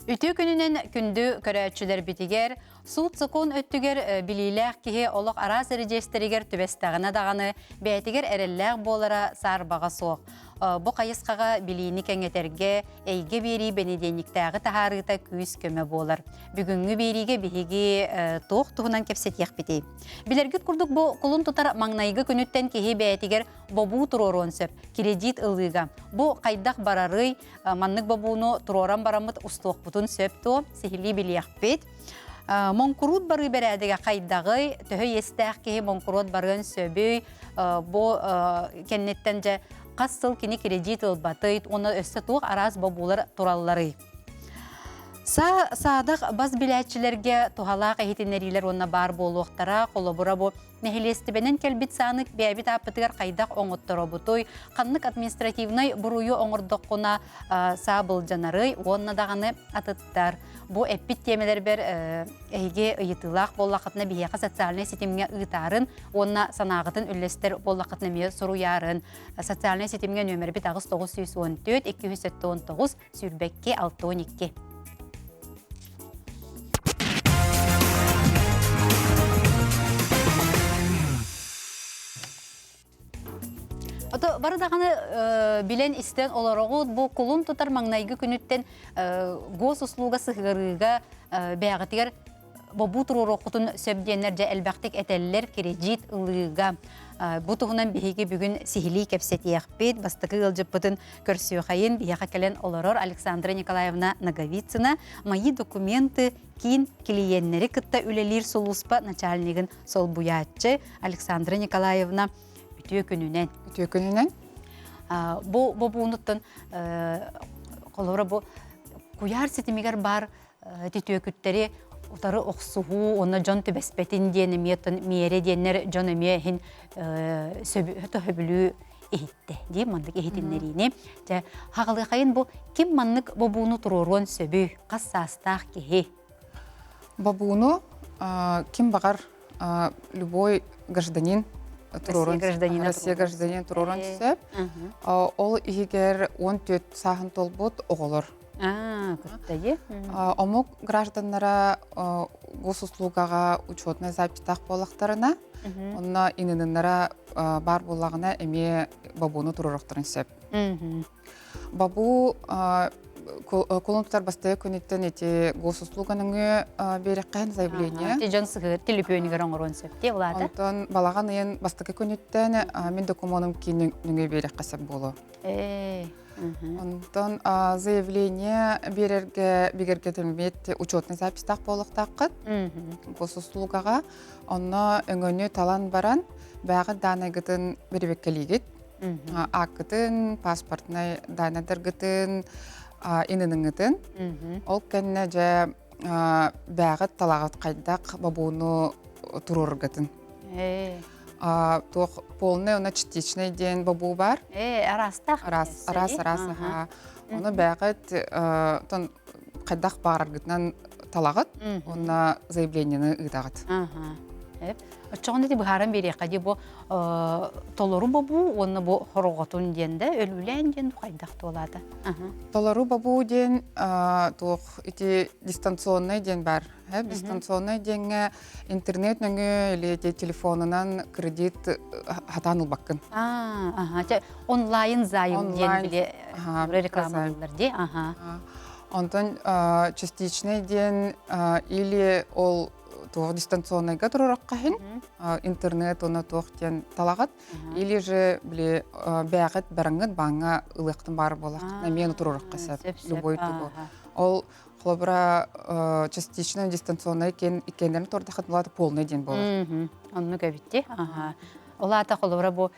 Үтүө күнүнэн күндү көрөөччүлэрбитигэр суут-сокуон өттүгэр билиилээх киһи олох араас эридьиэстэригэр түбэстэҕинэ даҕаны бэйэтигэр эрэллээх буолара саарбаҕа суох. Бу хайысхаҕа билиини кэҥэтэргэ эйгэ биэрии бэнидиэнньиктээҕи таһаарыыта күүс-көмө буолар. Бүгүҥҥү биэриигэ биһиги туох туһунан кэпсэтиэхпитий? Билэргит курдук бу кулун тутар маҥнайгы күнүттэн киһи бэйэтигэр бобуу туруоруон сөп, кредит ылыыга. Бу хайдах барарый, маннык бобууну туруоран бараммыт устуохпутун сөп дуо? Сиһилии билиэхпит. Моҥкуруут барыы бэрээдэгэ хайдаҕый? Төһө иэстээх киһи моҥкуруот барыан сөбүй? Бу кэнниттэн дьэ хас сыл кини кредит ылбатый уонна өссө туох араас бобуулар туралларый? Саа саадах бас билээччилэргэ туһалаах иһитиннэриилэр уонна баар буолуохтара. Холобура бу нэһилиэстибэнэн кэлбит сааны бэйэбит ааппытыгар хайдах оҥотторобутуй, ханнык административнай буруйу оҥордоххуна саа былдьанарый уонна даҕаны атыттар. Бу эппит тиэмэлэрбэр эһиги ыйытыылаах буоллаххытына биһиэхэ социальнай ситимҥэ ыытаарын уонна санааҕытын үллэстэр буоллаххытына эмиэ суруйаарын. Социальнай ситимҥэ нүөмэрбит 8914 279 сүүрбэкки 62. Ото бары даҕаны билэн истэн олороҕут бу кулун тутар маҥнайгы күнүттэн госуслуга сыһыарыыга бэйэҕитигэр бобуу туруоруоххутун сөп диэннэр дьэ элбэхтик этэллэр кирэдьиит ылыыга. Бу туһунан биһиги бүгүн сиһилии кэпсэтиэхпит. Бастакы ыалдьыппытын көрсүөхэйин биһиэхэ кэлэн олорор Александра Николаевна Ноговицына «Мои документы» киин клиеннэри кытта үлэлиир сулууспа начальнигын солбуйааччы Александра Николаевна үтүө күнүнэн. Үтүө күнүнэн. Бу бобуунуттан холобура бу куйаар ситимигэр баар ити түөкүттэри утары охсуһуу уонна дьон түбэспэтин диэн эмиэ миэрэ диэннэр дьон эмиэ иһин сөбүлүү иһиттэ дии маннык иһитиннэриини дьэ хаҕалыахайын бу ким маннык бобууну туруоруон сөбүй хас саастаах киһи бобууну ким баҕар любой гражданин туруорун Россия гражданин туруорун сөп ол иһигэр 14 сааһын толбут оҕолор Омук гражданнара госуслугаҕа учетнай записьтаах буоллахтарына, онно иныныннара баар буоллаҕына эмиэ бобууну туруорохторун сөп. Бобуу кулун тутар бастайы күнүттэн ити госуслуга нөҥүө биэрэххэ заявление. Ити дьон сыһыар телефонигар оҥоруон сөп дии улаата. Онтон балаҕан ыйын бастакы күнүттэн мин докумуонум киин нөҥүө биэрэххэ сөп буолуо. Онтон заявление биэрэргэ бигэргэтиллибит учетный записьтаах буолуохтааххыт госуслугаҕа. Онно өҥөнү талан баран бэйэҕит даанайгытын бирибэккэлиигит. Ааккытын, паспортнай даанайдаргытын, иныныҥҥытын. Ол кэннэ дьэ бэйэҕит талаҕыт хайдах бобууну туруораргытын. Туох полный уонна частичный диэн бобуу бар. Араастаах. Араас, араас, араас, аха. Ону бэйэҕит тон хайдах баараргытынан талаҕыт уонна заявлениены ыытаҕыт. Оччоҕуна ити быһааран биэриэххэ дии бу толору бобуу уонна бу хороҕотун диэн да өлүүлээн диэн хайдах туолаата? Толору бобуу диэн туох ити дистанционный диэн бар. Дистанционный диэҥҥэ интернет нөҥүө или телефонунан кредит хатаан ылбаккын. Онлайн займ диэн били рекламалыыллар дии. Онтон частичный диэн или ол туох дистанционныйга турарахха иһин интернет уонна туох диэн талаҕыт или же били бэйэҕит бараҥҥыт бааҥҥа ылыахтын баар буолаххытына эмиэ туруорахха сөп любой тугу ол холобура частично дистанционнай киэн иккиэннэрин туордаххыт буолаата полный диэн буолар оннук эбит ол аата холобура бу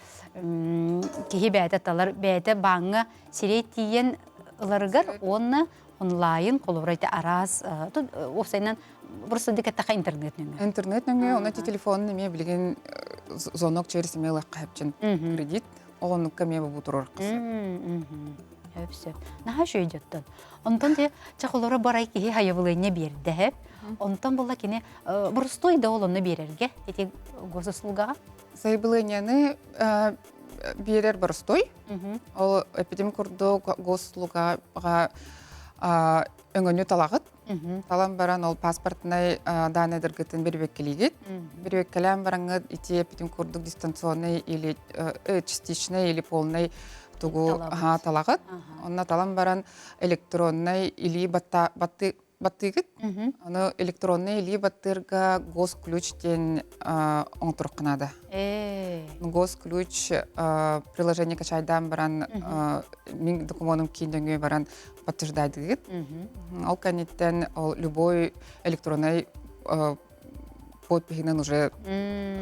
киһи бэйэтэ талар бэйэтэ бааҥҥа сирэй тиийэн ыларыгар уонна онлайн холобура ити араас уопсайынан просто дикэттэхэ интернет нөҥүө интернет нөҥүө онно ити телефонун эмиэ билигин звонок через эмиэ ылыахха сөп кредит ол оннукка эмиэ бу турар сөп сөп наһаа үчүгэй дьоттон онтон де чэ холоро барай киһи хайабылыанньа биэрдэ һэп онтон була кини боростуой да ол онно биэрэргэ ити госуслугаҕа сайабылыанньаны биэрэр боростуой Ол эпидем курдук госуслугаҕа Өҥөнү талаҕыт. Талан баран ол паспортнай даанайдаргытын бирибэккэлиигит. Бирибэккэлээн бараҥҥыт ити эппитим курдук дистанционный или частичный или полный тугу талаҕыт. Онно талан баран электроннай илии баттыыгыт. Аны электронный илии баттыырга госключ диэн оҥоторукка наада. Госключ приложение качайдаан баран мин докумуонум киин дөҥүө баран подтверждайдыгыт. Ол кэнниттэн ол любой электронный подпиһынан уже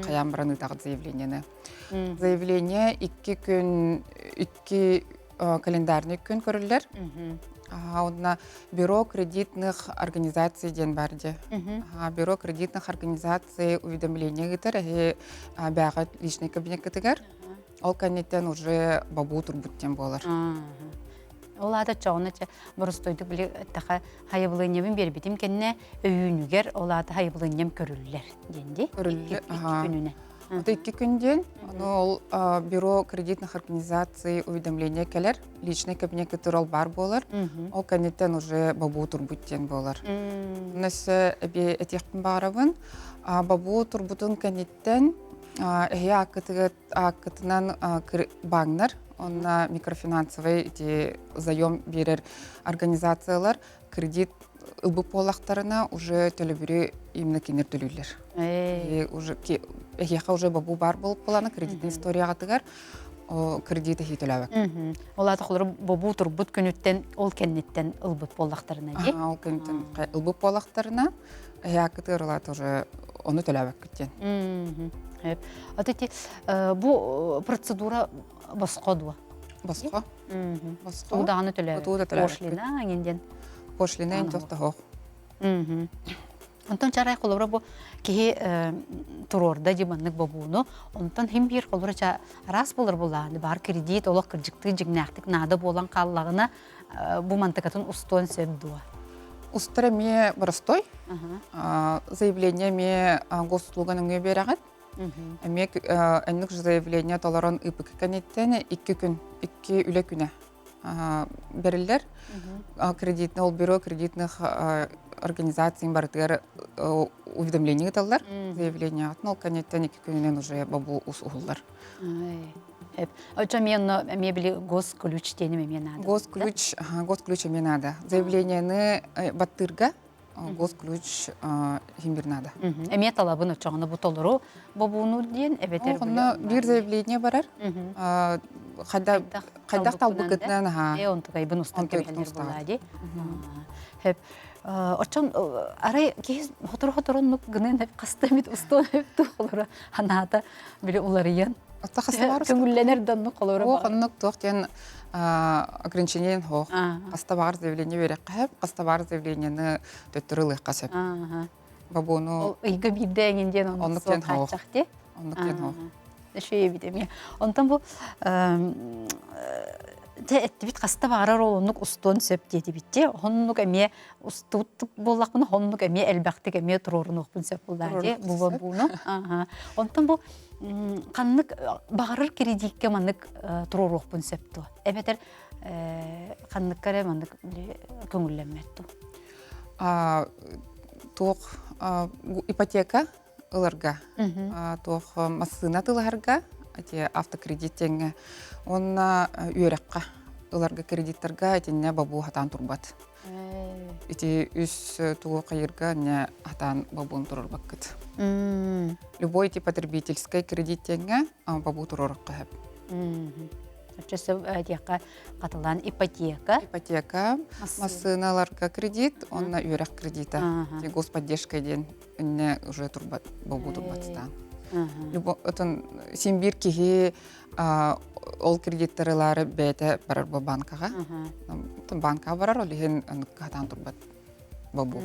хайаан баран ыытаҕыт заявлениены. Заявление икки күн, икки календарный күн көрүллэр. Онно бюро кредитных организаций диэн бар дии. Бюро кредитных организаций уведомление ыытар эһи бэҕэ личный кабинеккытыгар. Ол кэнниттэн уже бобуу турбут диэн буолар. Ол аата чоҕуна чэ боростуойдук били эттэхэ хайабылыанньабын биэрбитим кэннэ өйүүнүгэр ол аата хайабылыанньам көрүллэр диэн дии. Көрүллэр. Икки күнүнэн. Это икки күн диэн. Ону ол бюро кредитных организаций уведомление кэлэр. Личный кабинет ол бар буолар. Ол кэнниттэн уже бобуу турбут диэн буолар. Өссө эби этиэхпин баҕарабын. Бобуу турбутун кэнниттэн эһи ааккытыгар ааккытынан бааннар онно микрофинансовый ити заем биэрэр организациялар кредит ылбыт буоллахтарына уже төлөбүрү именно кинилэр төлүүллэр. Уже эһиэхэ уже бобуу баар буолуп буолана кредитный историяҕытыгар кредит эһии төлөөбөк. Ол аата холору бобуу турбут күнүттэн ол кэнниттэн ылбыт буоллахтарына дии. Ол кэнниттэн ылбыт буоллахтарына эһиэхэ ылаат уже ону төлөөбөккүт диэн. Ата ити бу процедура босхо дуо? Босхо. Босхо. Уудаҕаны төлөөбөт. Пошлина аңин диэн. Пошлина ин тохтоһох. Онтон чарай холобура бу киһи туруорда дии маннык бобууну. Онтон хим биир холобура ча араас болар булааны бар кредит олох кырдьыктыы дьиҥнээхтик наада буолан хааллаҕына бу мантыкатын устуон сөп дуо? Устар эмиэ боростой. Заявление эмиэ госуслуга нөҥүө биэрэҕит. Эмиэ энник заявление толорон ыыппыкка кэнниттэн икки күн, икки үлэ күнэ бэриллэр. Кредитный ол бюро кредитных организаций барытыгар уведомление ыыталлар. Заявление ол кэнниттэн икки күнүнэн уже бобуу уһуллар. Очо эмиэ онно эмиэ били госключ диэним эмиэ наада. Госключ, госключ эмиэ наада. Заявлениены баттыырга госключ иһин бир наада. Эмиэ талабын очоҕуна бу толору бобууну диэн эбэтэр Онно биир заявление барар. Хайдах талбыкытынан аха. Э онтукайбын устан кэбиһэллэр буолаа дии. Хөп. Очон арай киһи хотору-хотороннук гынан хаста эмит устуон хөп туолура ханаата били уларыйан көҥүллэнэр да оннук холоро Ох, оннук туох диэн ограничение хоох. Хаста баар заявление үөрэххэ сөп, хаста баар заявлениены төттөрү ылыахха сөп. Бабуну ыйга биирдэ эҥин диэн оннук диэн хоох. Оннук диэн хоох. Үчүгэй эмиэ. Онтон бу дьэ эттибит хаста баҕарар ол оннук устуон сөп диэтибит дии. Оннук эмиэ устубут буоллахпына оннук эмиэ элбэхтик эмиэ туруорунуохпун сөп буоллаа дии бу бууну. Онтон бу ханнык баҕарар кредиккэ маннык туруоруохпун сөп дуо? Эбэтэр ханныкка эрэ маннык көҥүллэммэт дуо? Туох ипотека ыларга, туох массыына тылаһарга, эти автокредит диэҥҥэ уонна үөрэххэ ыларга кредиттарга итиннэ бобуу хатаан турбат. Ити үс тугу хайырга не хатаан бобуун турарбаккыт. Любой тип потребительскай кредит диэҥҥэ бобуу туруорукка сөп. Оччо диэххэ хатылаан ипотека. Ипотека, массыыналарга кредит, уонна үөрэх кредита. Господдержка диэн инне уже турбат бобуу турбатстаан. Отон син биир киһи ол кредиттары ылаары бэйэтэ барар бу банкаҕа. Банкаҕа барар, ол иһин хатаан турбат бобуу.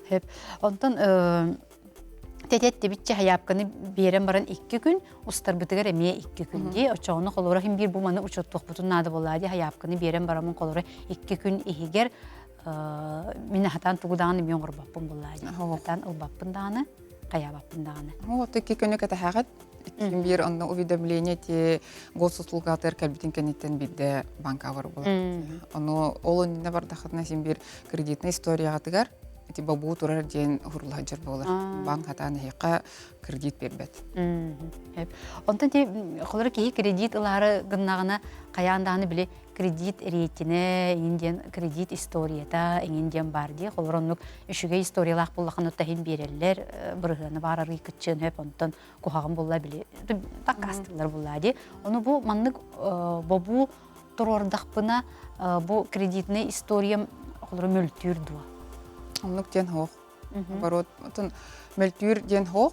Хөп. Онтон тэтеттибитче хайаапканы биэрэн баран икки күн, устарбытыгар эмиэ икки күн дии. Оччоҕуна холобура иһин биир бу маны учуоттуохпутун наада буоллаа дии. Хайаапканы биэрэн бараммын холобура икки күн иһигэр мин хатаан тугу даҕаны эмиэ оҥорбоппун буоллаа дии. Хатаан ылбаппын даҕаны. хайаабаппын даҕаны. Вот икки күнү кэтэһэҕит. Иккин биир онно уведомление ти госуслугатыгар кэлбитин кэнниттэн биирдэ банка бар буолар. Ону ол иннинэ бардахытына син биир кредитный историягатыгар ити бобуу турар диэн уһурлаһыдьар буолар. Банк хатаан эһиэхэ кредит биэрбэт. Онтон ти холоро киһи кредит ылаары гыннаҕына хайаан даҕаны били кредит рейтинэ иҥин диэн кредит историята иҥин диэн баар дии. Холоро оннук үчүгэй историялаах буоллахына таһин биэрэллэр бырыһыаны баар арый кыччыан хөп онтон куһаҕан буолла били таккаастыллар буолла дии. Ону бу маннык бобуу туруордахпына бу кредитный историям холоро мөлтүүр дуо? Оннук диэн хоох. Наоборот, отон мөлтүүр диэн хоох.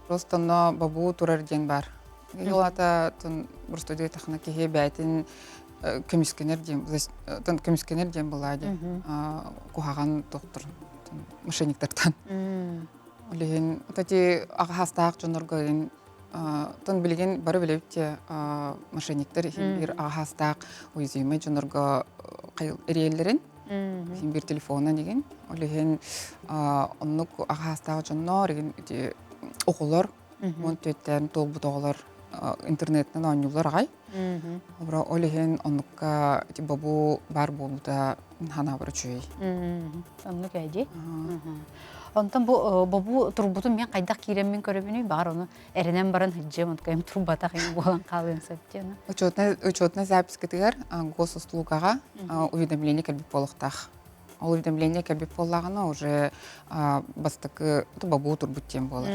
Просто онно бобуу турар диэн бар. Ол ата тон просто диэтахына киһи бээтин көмүскэнэр диэн тон көмүскэнэр диэн была диэн куһаҕан доктор мошенниктартан. Ол иһин ити аҕаһастаах дьоннорго иһин тон билигин бары билэбит мошенниктар иһин биир аҕаһастаах уязвимый дьоннорго эриэллэрин иһин биир телефонунан игин ол иһин оннук аҕаһастаах дьоннор игин ити оҕолор 14-тэн туолбут оҕолор интернетинэн оонньууллар аҕай. Обро ол иһин оннукка ити бобуу баар буолбута ханаабар үчүгэй. Оннук эди. Онтон бу бобуу турбутун мен хайдах киирэммин көрөбүнүй баар ону эрэнэн баран сылдьыам онтукайым турбатах буолан хаалыан сөп диэн. Учетная учетная запискатыгар госуслугаҕа уведомление кэлбит буолуохтаах. Ол уведомление кэлбит буоллаҕына уже бастакы бобуу турбут диэн буолар.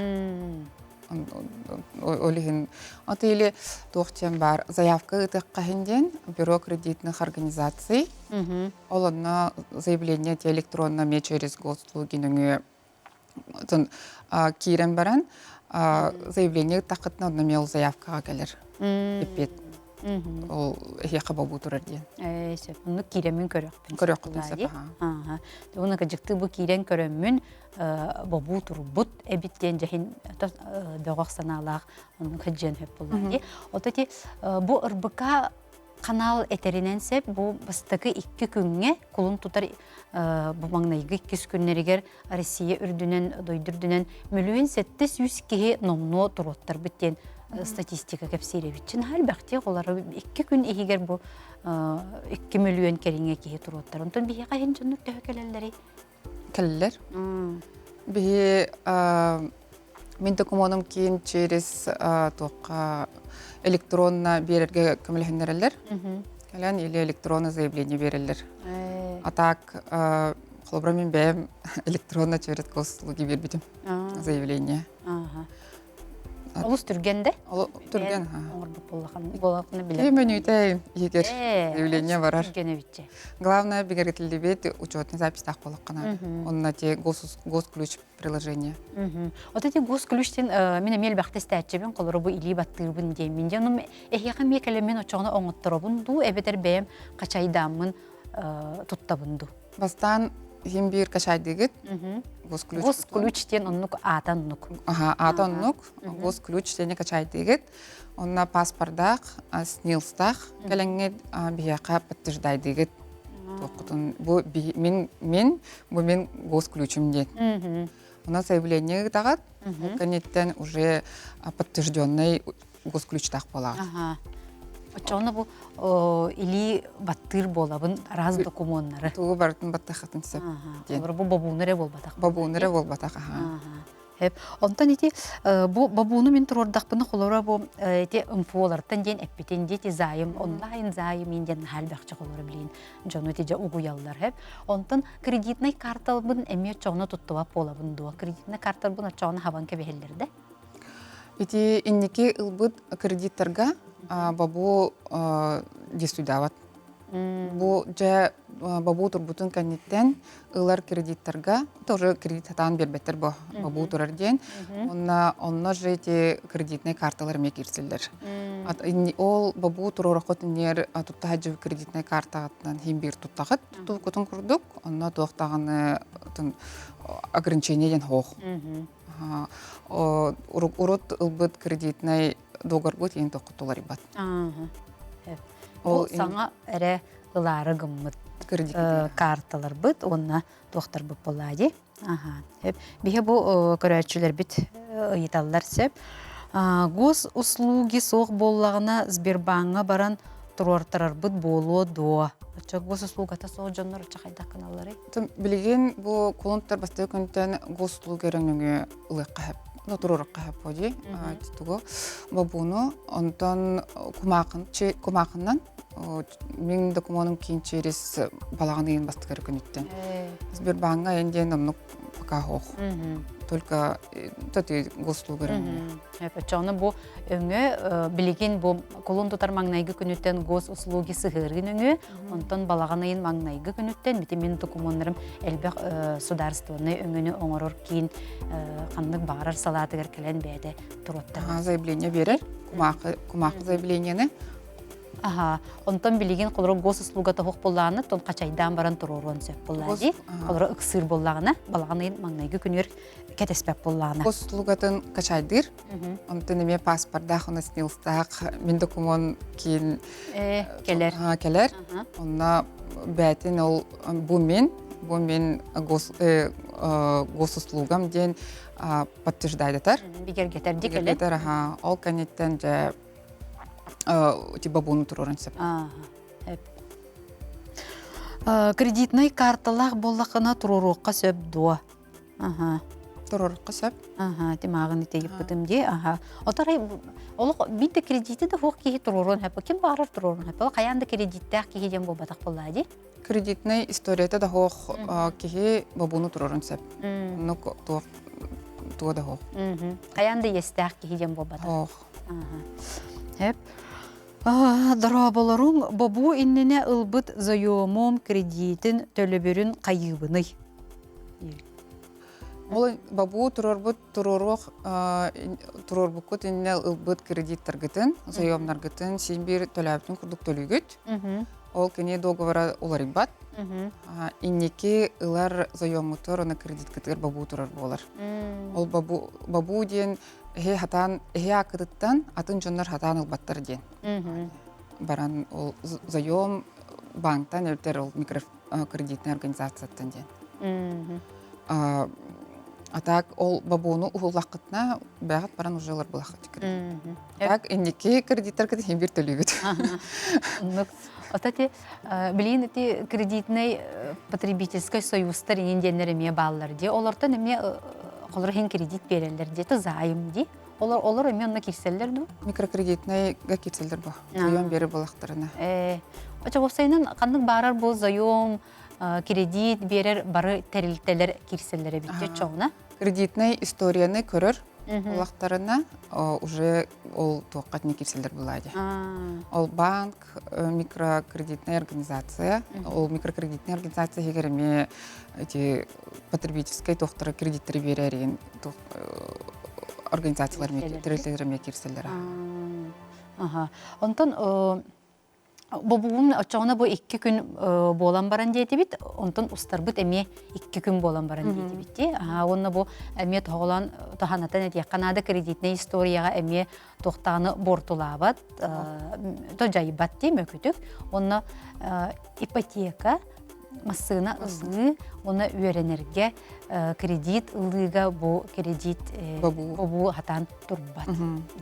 Ол иһин от или туох диэн баар заявка ыытыахха иһин диэн бюро кредитных организаций ол онно заявление те электронно эмиэ через госуслуги нөҥүө киирэн баран заявление ыыттаххытына онно эмиэ ол заявкаҕа кэлэр эппиэт ол эһиэхэ бобуу турар диэн. Ээ сөп. Оннук киирэммин көрүөхпүн. Көрүөххүтүн сөп. Ааха. Уонна кыдьыктыы бу киирэн көрөммүн бобуу турбут эбит диэн дьэһин бөҕөх санаалаах оннук сылдьыан сөп буоллар дии. Ото ити бу РБК канал этэринэн сөп бу бастакы икки күҥҥэ кулун тутар бу маҥнайгы иккис күннэригэр Россия үрдүнэн дойду үрдүнэн 1 700 000 киһи номнуо туруоттарбыт диэн статистика кэпсиир эбит. Элбэхтии олары икки күн иһигэр бу 2 мөлүйүөн кэриҥэ киһи туруоттар. Онтон биһиэхэ иһин дьоннор төһө кэлэллэрий? Кэлэллэр. Биһи мин докумуонум киин через туохха электронно биэрэргэ көмөлөһүннэрэллэр. Кэлэн или электронно заявление биэрэллэр. А так холобура мин бэйэм электронно через госуслуги биэрбитим заявление. Олус түргэн да? Түргэн. Оҥорбут буоллахына билэр. Мөнүүтэ иһигэр заявление барар. Түргэн эбитче. Главное бигэргэтиллибит учетный записьтаах буоллаххына. Онно те госключ приложение. Вот эти госключтен мин эмиэ элбэхтэ истээччибин, холоро бу илии баттыырбын диэммин. Дьэ, ону эһиэхэ эмиэ кэлэммин оччоҕуна оҥотторобун дуу, эбэтэр бэйэм хачайдааммын туттабын дуу? Бастаан иһин биир качайдыгыт. Госключ. Госключ диэн оннук аата оннук. Аха, аата оннук. Госключ диэни качайдыгыт. Онно паспордаах, СНИЛСтаах кэлэҥҥит биһиэхэ подтверждайдыгыт. Туоххутун бу мин мин бу мин госключум диэн. Онон заявление ыытаҕыт. Ол кэнниттэн уже подтвержденный госключтаах буолаҕыт. Аха. Оччоҕуна бу илии баттыыр буолабын араас докумуоннары. Тугу барытын баттахатын сөп диэн. Бу бобууну эрэ буолбатах. Бобууну эрэ буолбатах, аха. Хеп. Онтон ити бу бобууну мин туруордахпына холоро бу ити МФОлартан диэн эппитин дии ити займ онлайн займ диэн наһаа элбэхчэ холоро билин дьону ити дьэ угуйаллар хеп. Онтон кредитнай карталбын эмиэ оччоҕуна туттубат буолабын дуо? Кредитнай карталбын оччоҕуна хабан кэбиһэллэр да? Ити инники ылбыт кредиттарга бобуу действуйдаабат. Бу дьэ бобуу турбутун кэнниттэн ылар кредиттарга тоже кредит сатаан биэрбэттэр бу бобуу турар диэн. Онно онно же эти кредитные карталар эмиэ киирсэллэр. Ол бобуу туруороххут иннигэр тутта сылдьыбыт кредитная картаҕытынан иһин биир туттаҕыт туттубуккутун курдук онно туох даҕаны ограничение диэн суох. Урут ылбыт кредитнай договорбут иин тохтуларыйбат. Ол саҥа эрэ ылаары гыммыт карталарбыт уонна туохтарбыт буоллаа дии. Аха. Биһи бу көрөөччүлэрбит ыйыталлар сөп. Госуслуги суох буоллаҕына Сбербааҥҥа баран туруортарарбыт буолуо дуо? Оччо госуслугата суох дьоннор оччо хайдах гыналларый? Билигин бу кулун бастакы күнтэн госуслуга өрөҥөҥү ылыахха сөп. Ну, туруорукка сөп дии. Тугу бобууну онтон кумаахын кумаахыннан мин докумуонум киин через балаҕан ыйын бастакы күнүттэн. Сбербааҥҥа айан диэн оннук пока суох. Только тати госуслуга Оччоҕуна бу өҥө билигин бу кулун тутар маҥнайгы күнүттэн госуслуги сыһыарыы нөҥүө, онтон балаҕан ыйын маҥнайгы күнүттэн бити мин докумуоннарым элбэх судаарыстыбаннай өҥөнү оҥорор киин ханнык баҕарар салаатыгар кэлэн бэйэтэ туруоттар. Заявление берер, кумаахы кумаахы заявлениены Аха, онтон билигин холоро госуслуга тоһох буоллаҕына, тон хачайдаан баран туруоруон сөп буоллаа дии. Холоро ыксыыр буоллаҕына, балаҕан ыйын маҥнайгы күнүгэр кэтэспэт буоллаҕына. Госуслугатын качайдыыр. Онтон эмиэ паспордаах, уна снилстаах мин докумуон киин кэлэр. Кэлэр. Онно бээтин ол бу мин, бу мин госуслугам диэн подтверждайдатар. Бигэргэтэр ди кэлэр. Бигэргэтэр, аха. Ол кэнниттэн дьэ типа буну туруоран сөп. Кредитнай карталаах буоллаххына туруоруохха сөп дуо? Аха. Туруоруохха сөп. Аха, тимааҕын итейиппытым дии. Аха. Отарай олох биир да кредити да суох киһи туруоруон сөп. Ким баҕарар туруоруон сөп. Хайаан да кредиттээх киһи диэн буолбатах буоллаа дии. Кредитнай историята да суох киһи бобууну туруорун сөп. Оннук туох туга да суох. Хайаан да иэстээх киһи диэн буолбатах. Суох. Сөп. Дорооболоруҥ бобуу иннинэ ылбыт заемум кредитин төлөбүрүн хайыыбыный? Ол бобуу туруорбут туруоруох туруорбуккут иннинэ ылбыт кредиттаргытын, заемнаргытын син биир төлөөбүтүн курдук төлүүгүт. Ол кини договора уларыйбат. Инники ылар заеммутугар уонна кредиткытыгар бобуу турар буолар. Ол бобуу, бобуу диэн эһи хатаан эһи ааккытыттан атын дьоннор хатаан ылбаттар диэн. Баран ол заем банктан эбэтэр ол микрокредитный организацияттан диэн. А так ол бобууну уһуллаххытына бэҕэт баран уже ылар булаххыт кредит. Так инники кредиттаргыт иһин бир төлүүгүт. Оннук. Ото ти билигин ити кредитнэй потребительскай союзтар иин диэннэр эмиэ бааллар дии. Олортон эмиэ холор иһин кредит биэрэллэр дии. Это займ дии. Олор олор эмиэ онно киирсэллэр дуу? Микрокредитнайга киирсэллэр бу. Заем биэрэр буоллахтарына. Очо уопсайынан ханнык баарар бу заем кредит биэрэр бары тэрилтэлэр киирсэллэр эбит чоҕуна. Кредитнай историяны көрөр улахтарына уже ол туохха не киирсэллэр буолаа Ол банк, микрокредитная организация, ол микрокредитная организация иһигэр эмиэ эти потребительскай туохтара кредиттэри биэрэр организациялар тэрилтэлэр эмиэ киирсэллэр. Аха. Онтон Бобугум оччоҕуна бу 2 күн буолан баран диэтибит, онтон устарбыт эмиэ 2 күн буолан баран диэтибит дии. Уонна бу эмиэ тоһоҕолоон тоһанатан этиэххэ наада кредитнэй историяҕа эмиэ туохтаҕаны буортулаабат, то дьайбат дии мөкүтүк. Уонна ипотека массыына ылыы уонна үөрэнэргэ кредит ылыыга бу кредит бобуу хатаан турбат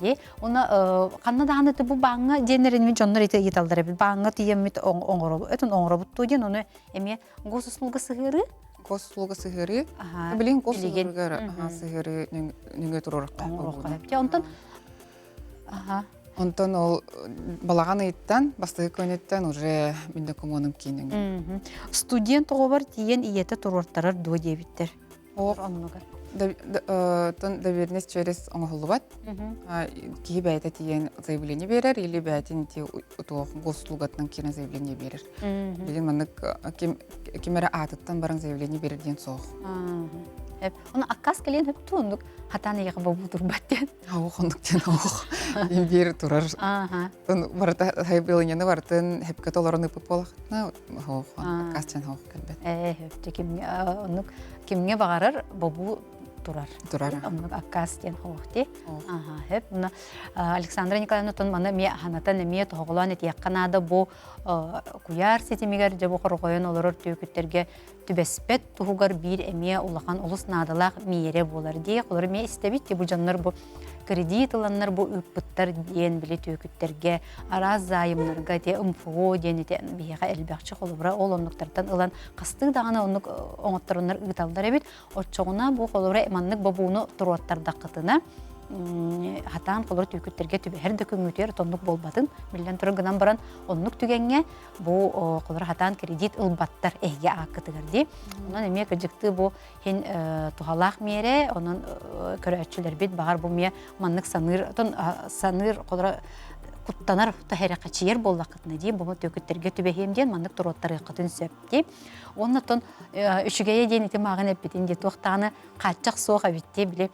дии. Уонна ханна даҕаны бу бааҥҥа диэннэрин дьоннор ити ыйыталлар эбит. Бааҥҥа тиийэммит оҥоробут, өтөн оҥоробут дуо диэн ону эмиэ госуслуга сыһыарыы. Госуслуга сыһыарыы. Билигин госуслуга сыһыарыы нөҥүө туруорукка. Онтон Онтон ол балаҕан ыйыттан, бастакы күнүттэн уже мин докумуонум киинин. Студент оҕобор тиийэн ийэтэ туруортарар дуо диэбиттэр. Оннугар. Доверенность через оҥоһуллубат. Киһи бэйэтэ тиийэн заявление биэрэр или бэйэтин туох госуслугатынан киирэн заявление биэрэр. Билин маннык ким ким эрэ аатыттан баран заявление биэрэр диэн суох. Оны аккаас кэлиэн хөптүү оннук хатаан эйиэхэ бобуу турбат диэн. Аух оннук диэн аух. Биир турар. Барыта заявлениены барытын хепке толорон ыпып буолахтына аккаас диэн аух кэлбэт. Ээ хөптө кимҥэ оннук кимҥэ баҕарар бобуу турар. Турар. Оннук аккаас диэн хоох дии. Аха, хөп. Александра Николаевна тон маны эмиэ ханатан эмиэ тоһоҕолоон этиэххэ наада бу куйаар ситимигэр дьэ бу хорҕойон олорор түөкүттэргэ түбэспэт туһугар биир эмиэ улахан олус наадалаах миэрэ буолар дии. Холор эмиэ истэбит ди бу дьоннор бу кредит ыланнар бу ыыппыттар диэн били түөкүттэргэ араас зайымнарга те МФО диэн ити биһиэхэ элбэхчи холобура ол оннуктартан ылан хастыы даҕаны оннук оҥотторуннар ыыталлар эбит. Оччоҕуна бу холобура маннык бобууну туруоттардаххытына хатаан холобура түөкүттэргэ түбэһэр да күҥҥүтүгэр оннук буолбатын биллэн турар гынан баран оннук түгэҥҥэ бу холобура хатаан кредит ылбаттар эһиги ааккытыгар дии. Онон эмиэ кырдьыктыы бу хин туһалаах миэрэ, онон көрөөччүлэрбит баҕар бу эмиэ маннык саныыр, отон саныыр холобура куттанар таһэрэхэчийэр буоллаххытына дии бу түөкүттэргэ түбэһиэм диэн маннык туруоттарыаххытын сөп дии. Уонна оттон үчүгэйэ диэн ити мааҕын эппитин дии туох даҕаны хааччах суох эбит дии били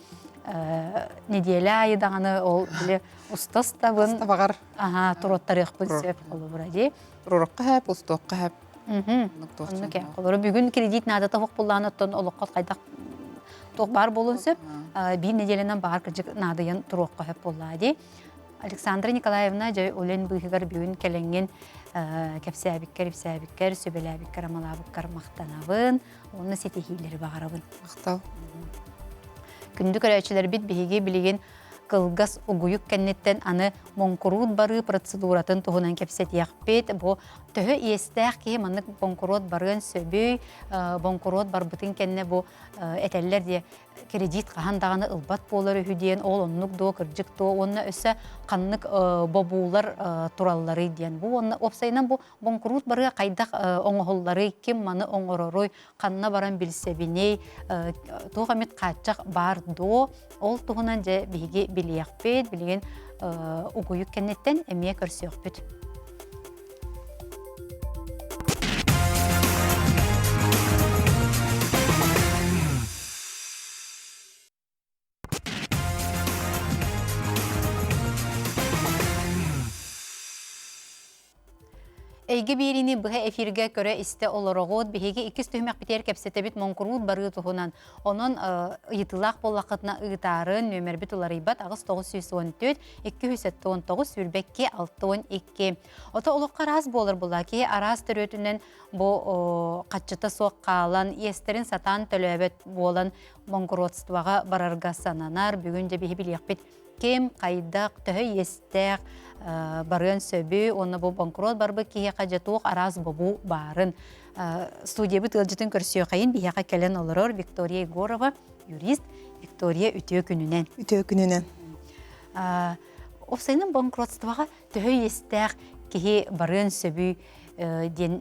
нэдиэлэ аайы даҕаны ол били устастабын Табаҕар Аха, туруоттарыахпын сөп холобура дии. Туруорукка хэп, устуохха хэп. Оннук ээ. Холобура бүгүн кредит наадата суох буоллаҕына оттон олоххо хайдах туох баар буолуон сөп. Биир нэдиэлэнэн баар кырдьык наадыйан туруохха сөп буоллаа дии. Александра Николаевна дьэ үлэн быыһыгар бүгүн кэлэҥҥин кэпсээбиккэр, ипсээбиккэр, сүбэлээбиккэр, амалаабыккар махтанабын уонна ситиһиилэри баҕарабын. Махтал. Күндү көрөөччүлэрбит биһиги билигин кылгас угуйук кэнниттэн аны моҥкуруут барыы процедуратын туһунан кэпсэтиэхпит. Бу төһө иэстээх киһи маннык боҥкуруот барыан сөбүй, боҥкуруот барбытын кэннэ бу этэллэр диэ кредит хаһан даҕаны ылбат буолар үһү диэн ол оннук дуо кырдьык дуо уонна өссө ханнык бобуулар туралларый диэн бу уонна уопсайынан бу боҥкуруут барыа хайдах оҥоһулларый ким маны оҥороруй ханна баран билсэбиний туох эмит хааччах баар дуо Ол туһунан дьэ биһиги билиэхпит, билигин угуйук кэнниттэн эмиэ көрсүөхпүт. Эйгэ биэриини быһа эфиргэ көрө-истэ олороҕут. Биһиги иккис түһүмэхпитигэр кэпсэтэбит моҥкуруут барыы туһунан. Онон ыйытыылаах буоллаххытына ыытаарын, нүөмэрбит уларыйбат 8914 279 22 62. Ото олоххо араас буолар була киһи араас төрүөтүнэн бу хаччыта суох хаалан, иэстэрин сатаан төлөөбөт буолан банкротствоҕа барарга сананар. Бүгүн дьэ биһи билиэхпит ким, хайдах, төһө иэстээх барыан сөбүй уонна бу банкрот барбыт киһиэхэ дьэ туох араас бобуу баарын. Студиябыт ыалдьытын көрсүөххэйин биһиэхэ кэлэн олорор Виктория Егорова, юрист. Виктория, үтүө күнүнэн. Үтүө күнүнэн. Уопсайынан банкротствоҕа төһө иэстээх киһи барыан сөбүй диэн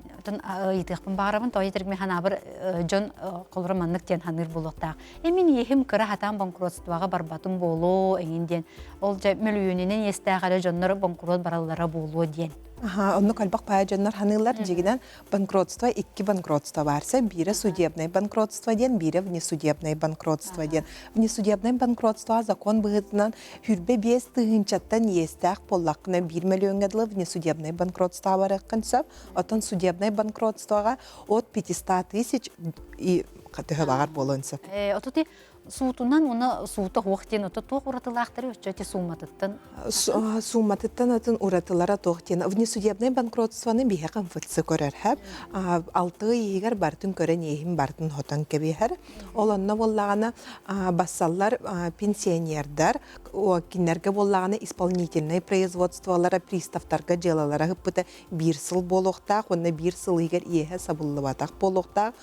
ыйытыахпын баҕарабын. Тоҕо диэтэр мин ханаабар дьон холоро маннык диэн ханыыр буолуохтаах. Э мин иэһим кыра хатаан банкротствоҕа барбатым буолуо эҥин диэн. Ол дьэ мөлүйүөнүнэн иэстээх эрэ дьоннор банкрот бараллара буолуо диэн. Аха, оннук элбэх баайа дьоннор ханыыллар дьигинэн банкротство икки банкротство баарса биирэ судебное банкротство диэн биирэ внесудебное банкротство диэн внесудебное банкротство закон быһыытынан 25 тыһыынчаттан иэстээх буоллаххына биир мөлүйүөҥҥэ дылы внесудебное банкротство барыаххын сөп оттон судебное банкротствоҕа от 500 тысяч и төһө баҕар буолуон сөп Отути суутунан уна суута хуох диэн ото туох уратылаахтары өччө ити сууматыттан Сууматыттан атын уратылара туох диэн внесудебное банкротствоны биһиэхэ МФЦ көрөр хэп алты ый иһигэр барытын көрөн иэһин барытын хотон кэбиһэр ол онно буоллаҕына бассаллар пенсионердар кинилэргэ буоллаҕына исполнительнай производстволара приставтарга дьыалалара ыппыта биир сыл буолуохтаах уонна биир сыл иһигэр иэһэ сабыллыбатах буолуохтаах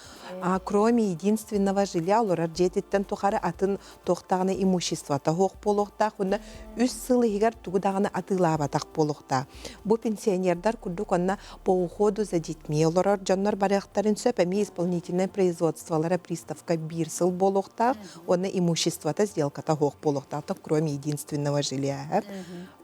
кроме единственного жилья олорор дьиэтиттэн тухары атын туох даҕаны имуществота суох буолуохтаах уонна үс сыл иһигэр тугу даҕаны атыылаабатах буолуохтаах. Бу пенсионердар курдук онно по уходу за детьми олорор дьоннор барыахтарын сөп эмиэ исполнительнай производстволара приставка биир сыл буолуохтаах уонна имуществота сделката суох буолуохтаах кроме единственного жилья.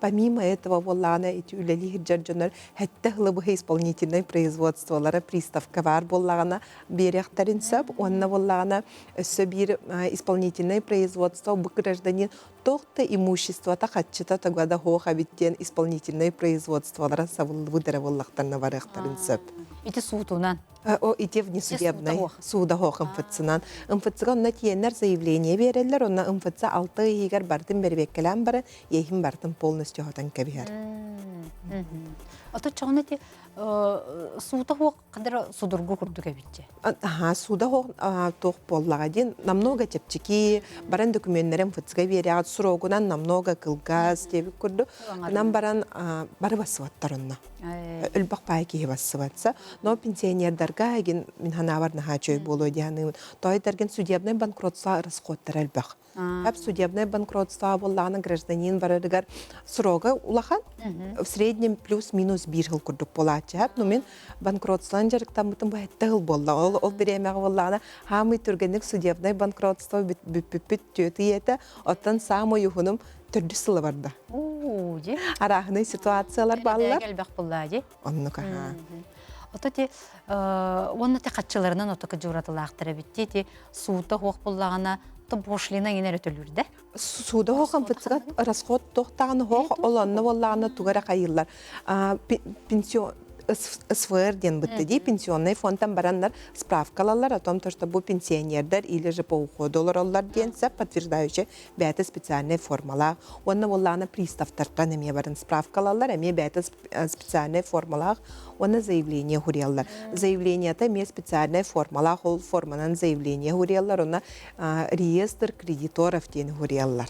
Помимо этого буоллаҕына ити үлэлии сылдьар дьоннор сэттэ сылы быһа исполнительнай производстволара приставка баар буоллаҕына биэриэхтэрин сөп уонна буоллаҕына өссө биир исполнительнай производство бу гражданин туох да имуществота хаччыта туга да суох эбит диэн исполнительнай производстволара сабыллыбыт эрэ буоллахтарына барыахтарын сөп. Ити суутунан. О, ити внесудебный сууда хоох МФЦ-нан. МФЦ-га онно тиэннэр заявление береллер, онно МФЦ алты ыйыгар бартын бэрбиэккэлээн баран, иэһин бартын полностью хотон кэбиһэр. Ото чоҕун ити суута хуох қадыр судургу курдук эбитче. Аха, сууда хуох туох буоллаҕа диэн намного чэпчэки, баран докуменнарын МФЦ-га биэрэҕит, срогунан намного кылгас диэбит курдук. Нам баран бары бассыбаттар онно. Өлбөх баай киһи бассыбатса. Но пенсионердарга эгин мин ханаабар наһаа үчүгэй буолуо дии саныыбын. Тоойдаргын судебный банкротство расходтара элбэх. Хап судебный банкротство буоллаҕына гражданин барарыгар срога улахан, в среднем плюс-минус биир сыл курдук буолааччы. Но мин банкротствонан дьарыктаммытым бу сэттэ сыл буолла. Ол ол бириэмэҕэ буоллаҕына хаамый түргэнник судебный банкротство бүппүппүт түөтүй этэ. Оттон саамай уһунум төрдүс сыла барда. Уу, дьи. Арааһынай ситуациялар бааллар. Элбэх буллаа дьи. Оннук аhaa. Ото ти уонна ти хаччыларынан ото кыдьууратылаахтар эбит ти суута хуох буллаҕына то пошлина иҥин эрэ төлүүрдэ. Сууда хоох МФЦ-га расход туохтаҕына хоох ол онно буоллаҕына туга эрэ хайыыллар. Пенсион СВР диэн бытты дии пенсионный фондтан бараннар справкалалар о том то что бу пенсионердар или же по уходу олороллор диэн сеп подтверждающий бэйэтэ специальнай формалаах уонна буоллаҕына приставтартан эмиэ баран справкалаллар эмиэ бэйэтэ специальнай формалаах уонна заявление хуриаллар заявлениета эмиэ специальнай формалаах ол форманан заявление хуриаллар уонна реестр кредиторов диэн хуриаллар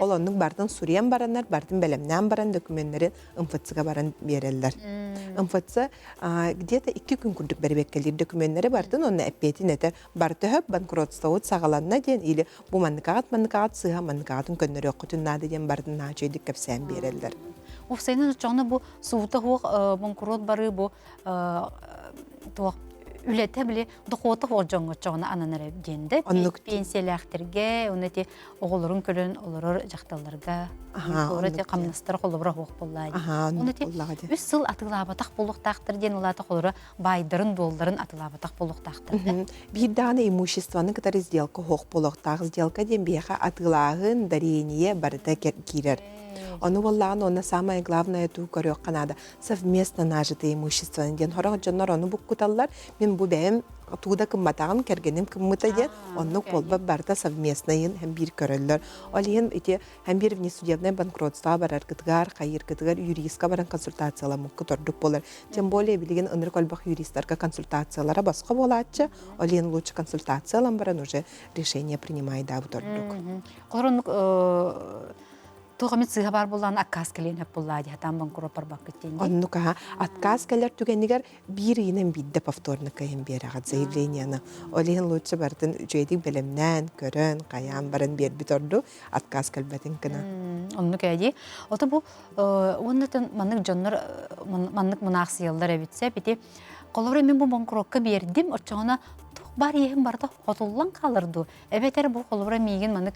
ол оннук бартын суруйан бараннар бартын бэлэмнээн баран докуменнары МФЦ-га баран биэрэллэр МФЦ где-то 2 күн курдук бэрибэккэлиир докуменнары бартын уонна эппиэтин этэр бар төһөп банкротствобут саҕаланна диэн или бу манныкаҕыт манныкаҕыт сыыһа манныкаҕытын көннөрүөххүтүн наада диэн барытын наһаа үчүгэйдик кэпсээн биэрэллэр. Уопсайынан оччоҕуна бу суута суох банкрот барыы бу туох үлэтэ били дохуота суох дьоҥҥо оччоҕуна ананар диэн да Оннук пенсиялээхтэргэ уонна ити оҕолорун көрөн олорор дьахталларга ити хамнастара холобура суох буоллаа дии. Уонна ити үс сыл атыылаабатах буолуохтаахтар диэн улаата холоро баайдарын-дуолларын атылаабатах буолуохтаахтар да. Биир даҕаны имуществоны кытары сделка суох буолуохтаах. Сделка диэн биһиэхэ атыылааһын, дарение барыта киирэр. Ону буоллаҕына уонна самое главное туу көрүөххэ наада совместно нажитое имуществоны диэн сорох дьоннор ону буккуталлар. Мин бу бэйэм туу да кымматаҕым, кэргэним кыммыта диэн оннук буолбат барыта совместнайын һэм биир көрөллөр. Ол иһин ити Һэм биир внесудебное банкротство бараргытыгар, хайыыргытыгар юристка баран консультацияламмыккыт ордук буолар. Тем более билигин ынырык элбэх юристарга консультациялара босхо буолааччы, ол иһин лучше консультациялан баран уже решение принимайдаабыт ордук. Холороннук туох эмит сыыһа баар буоллаҕына аккаас кэлиэн сөп буоллаа дии хатаан банкрот барбаккыт диэн. Оннук аха отказ кэлэр түгэнигэр биир ыйынан биирдэ повторно кыайан биэрэҕит заявлениены. Ол иһин лучше барытын үчүгэйдик бэлэмнээн, көрөн, хайаан баран биэрбит ордук. Отказ кэлбэтин гына. Оннук ээ дии. Ото бу уонна маннык дьоннор маннык мунаахсыйаллар эбит сөп ити холобура мин бу банкрокка биэрдим оччоҕуна туох баар иэһим барыта хотуллан хаалар дуу эбэтэр бу холобура миигин маннык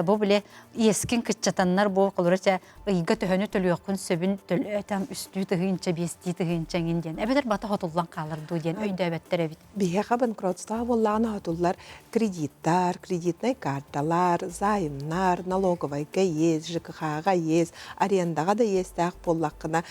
бу бile иэскин кыччатаннар бу холобура чэ ыйга төһөнү төлүөххүн сөбүн төлөөтөм үстүү тыһыынча биэстии тыһыынча эҥин диэн эбэтэр бата хотуллан хаалар дуу диэн өйдөөбөттөр эбит. Биһиэхэ банкротство буоллаҕына хотуллар кредиттар, кредитнай карталар, займнар, налоговайга иэс, ЖКХ-ҕа иэс, арендаҕа да иэстээх буоллаххына,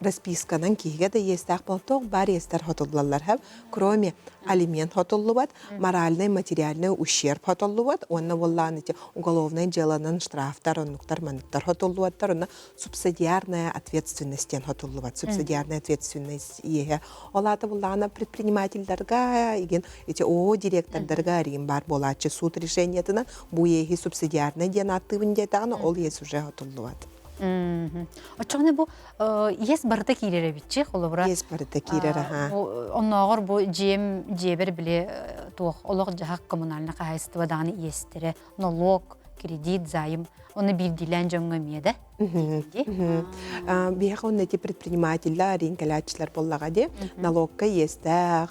расписканан киһигэ да иэстээх буол туох баар иэстэр хотуллаллар кроме алимент хотуллубат, моральный, материальный ущерб хотуллубат уонна буоллаҕына ити уголовнай дьыаланан штрафтар, оннуктар, манныктар хотуллубаттар, онно субсидиарная ответственность диэн хотуллубат. Субсидиарная ответственность иэһэ Ол аата буллаҕына предпринимательдарга игин ити ООО директордарга арыйын баар буолааччы суут решениетынан бу иэһи субсидиарнай диэн ааттыыбын диэтэҕинэ ол иэс уже отуллубат. Оччоҕуна бу иэс барыта киирэр эбитчи холобура. Иэс барыта киирэр аха. Оннооҕор бу дьиэм дьиэбэр били туох олох-дьаһах коммунальнай хаһаайыстыба даҕаны иэстэрэ нолуок, кредит, займ оны биирдиилээн дьоҥҥо эмиэ да Биһиэхэ уонна ити предпринимателлэр, ринкэлээччилэр буоллаҕа дии, налогка иэстээх,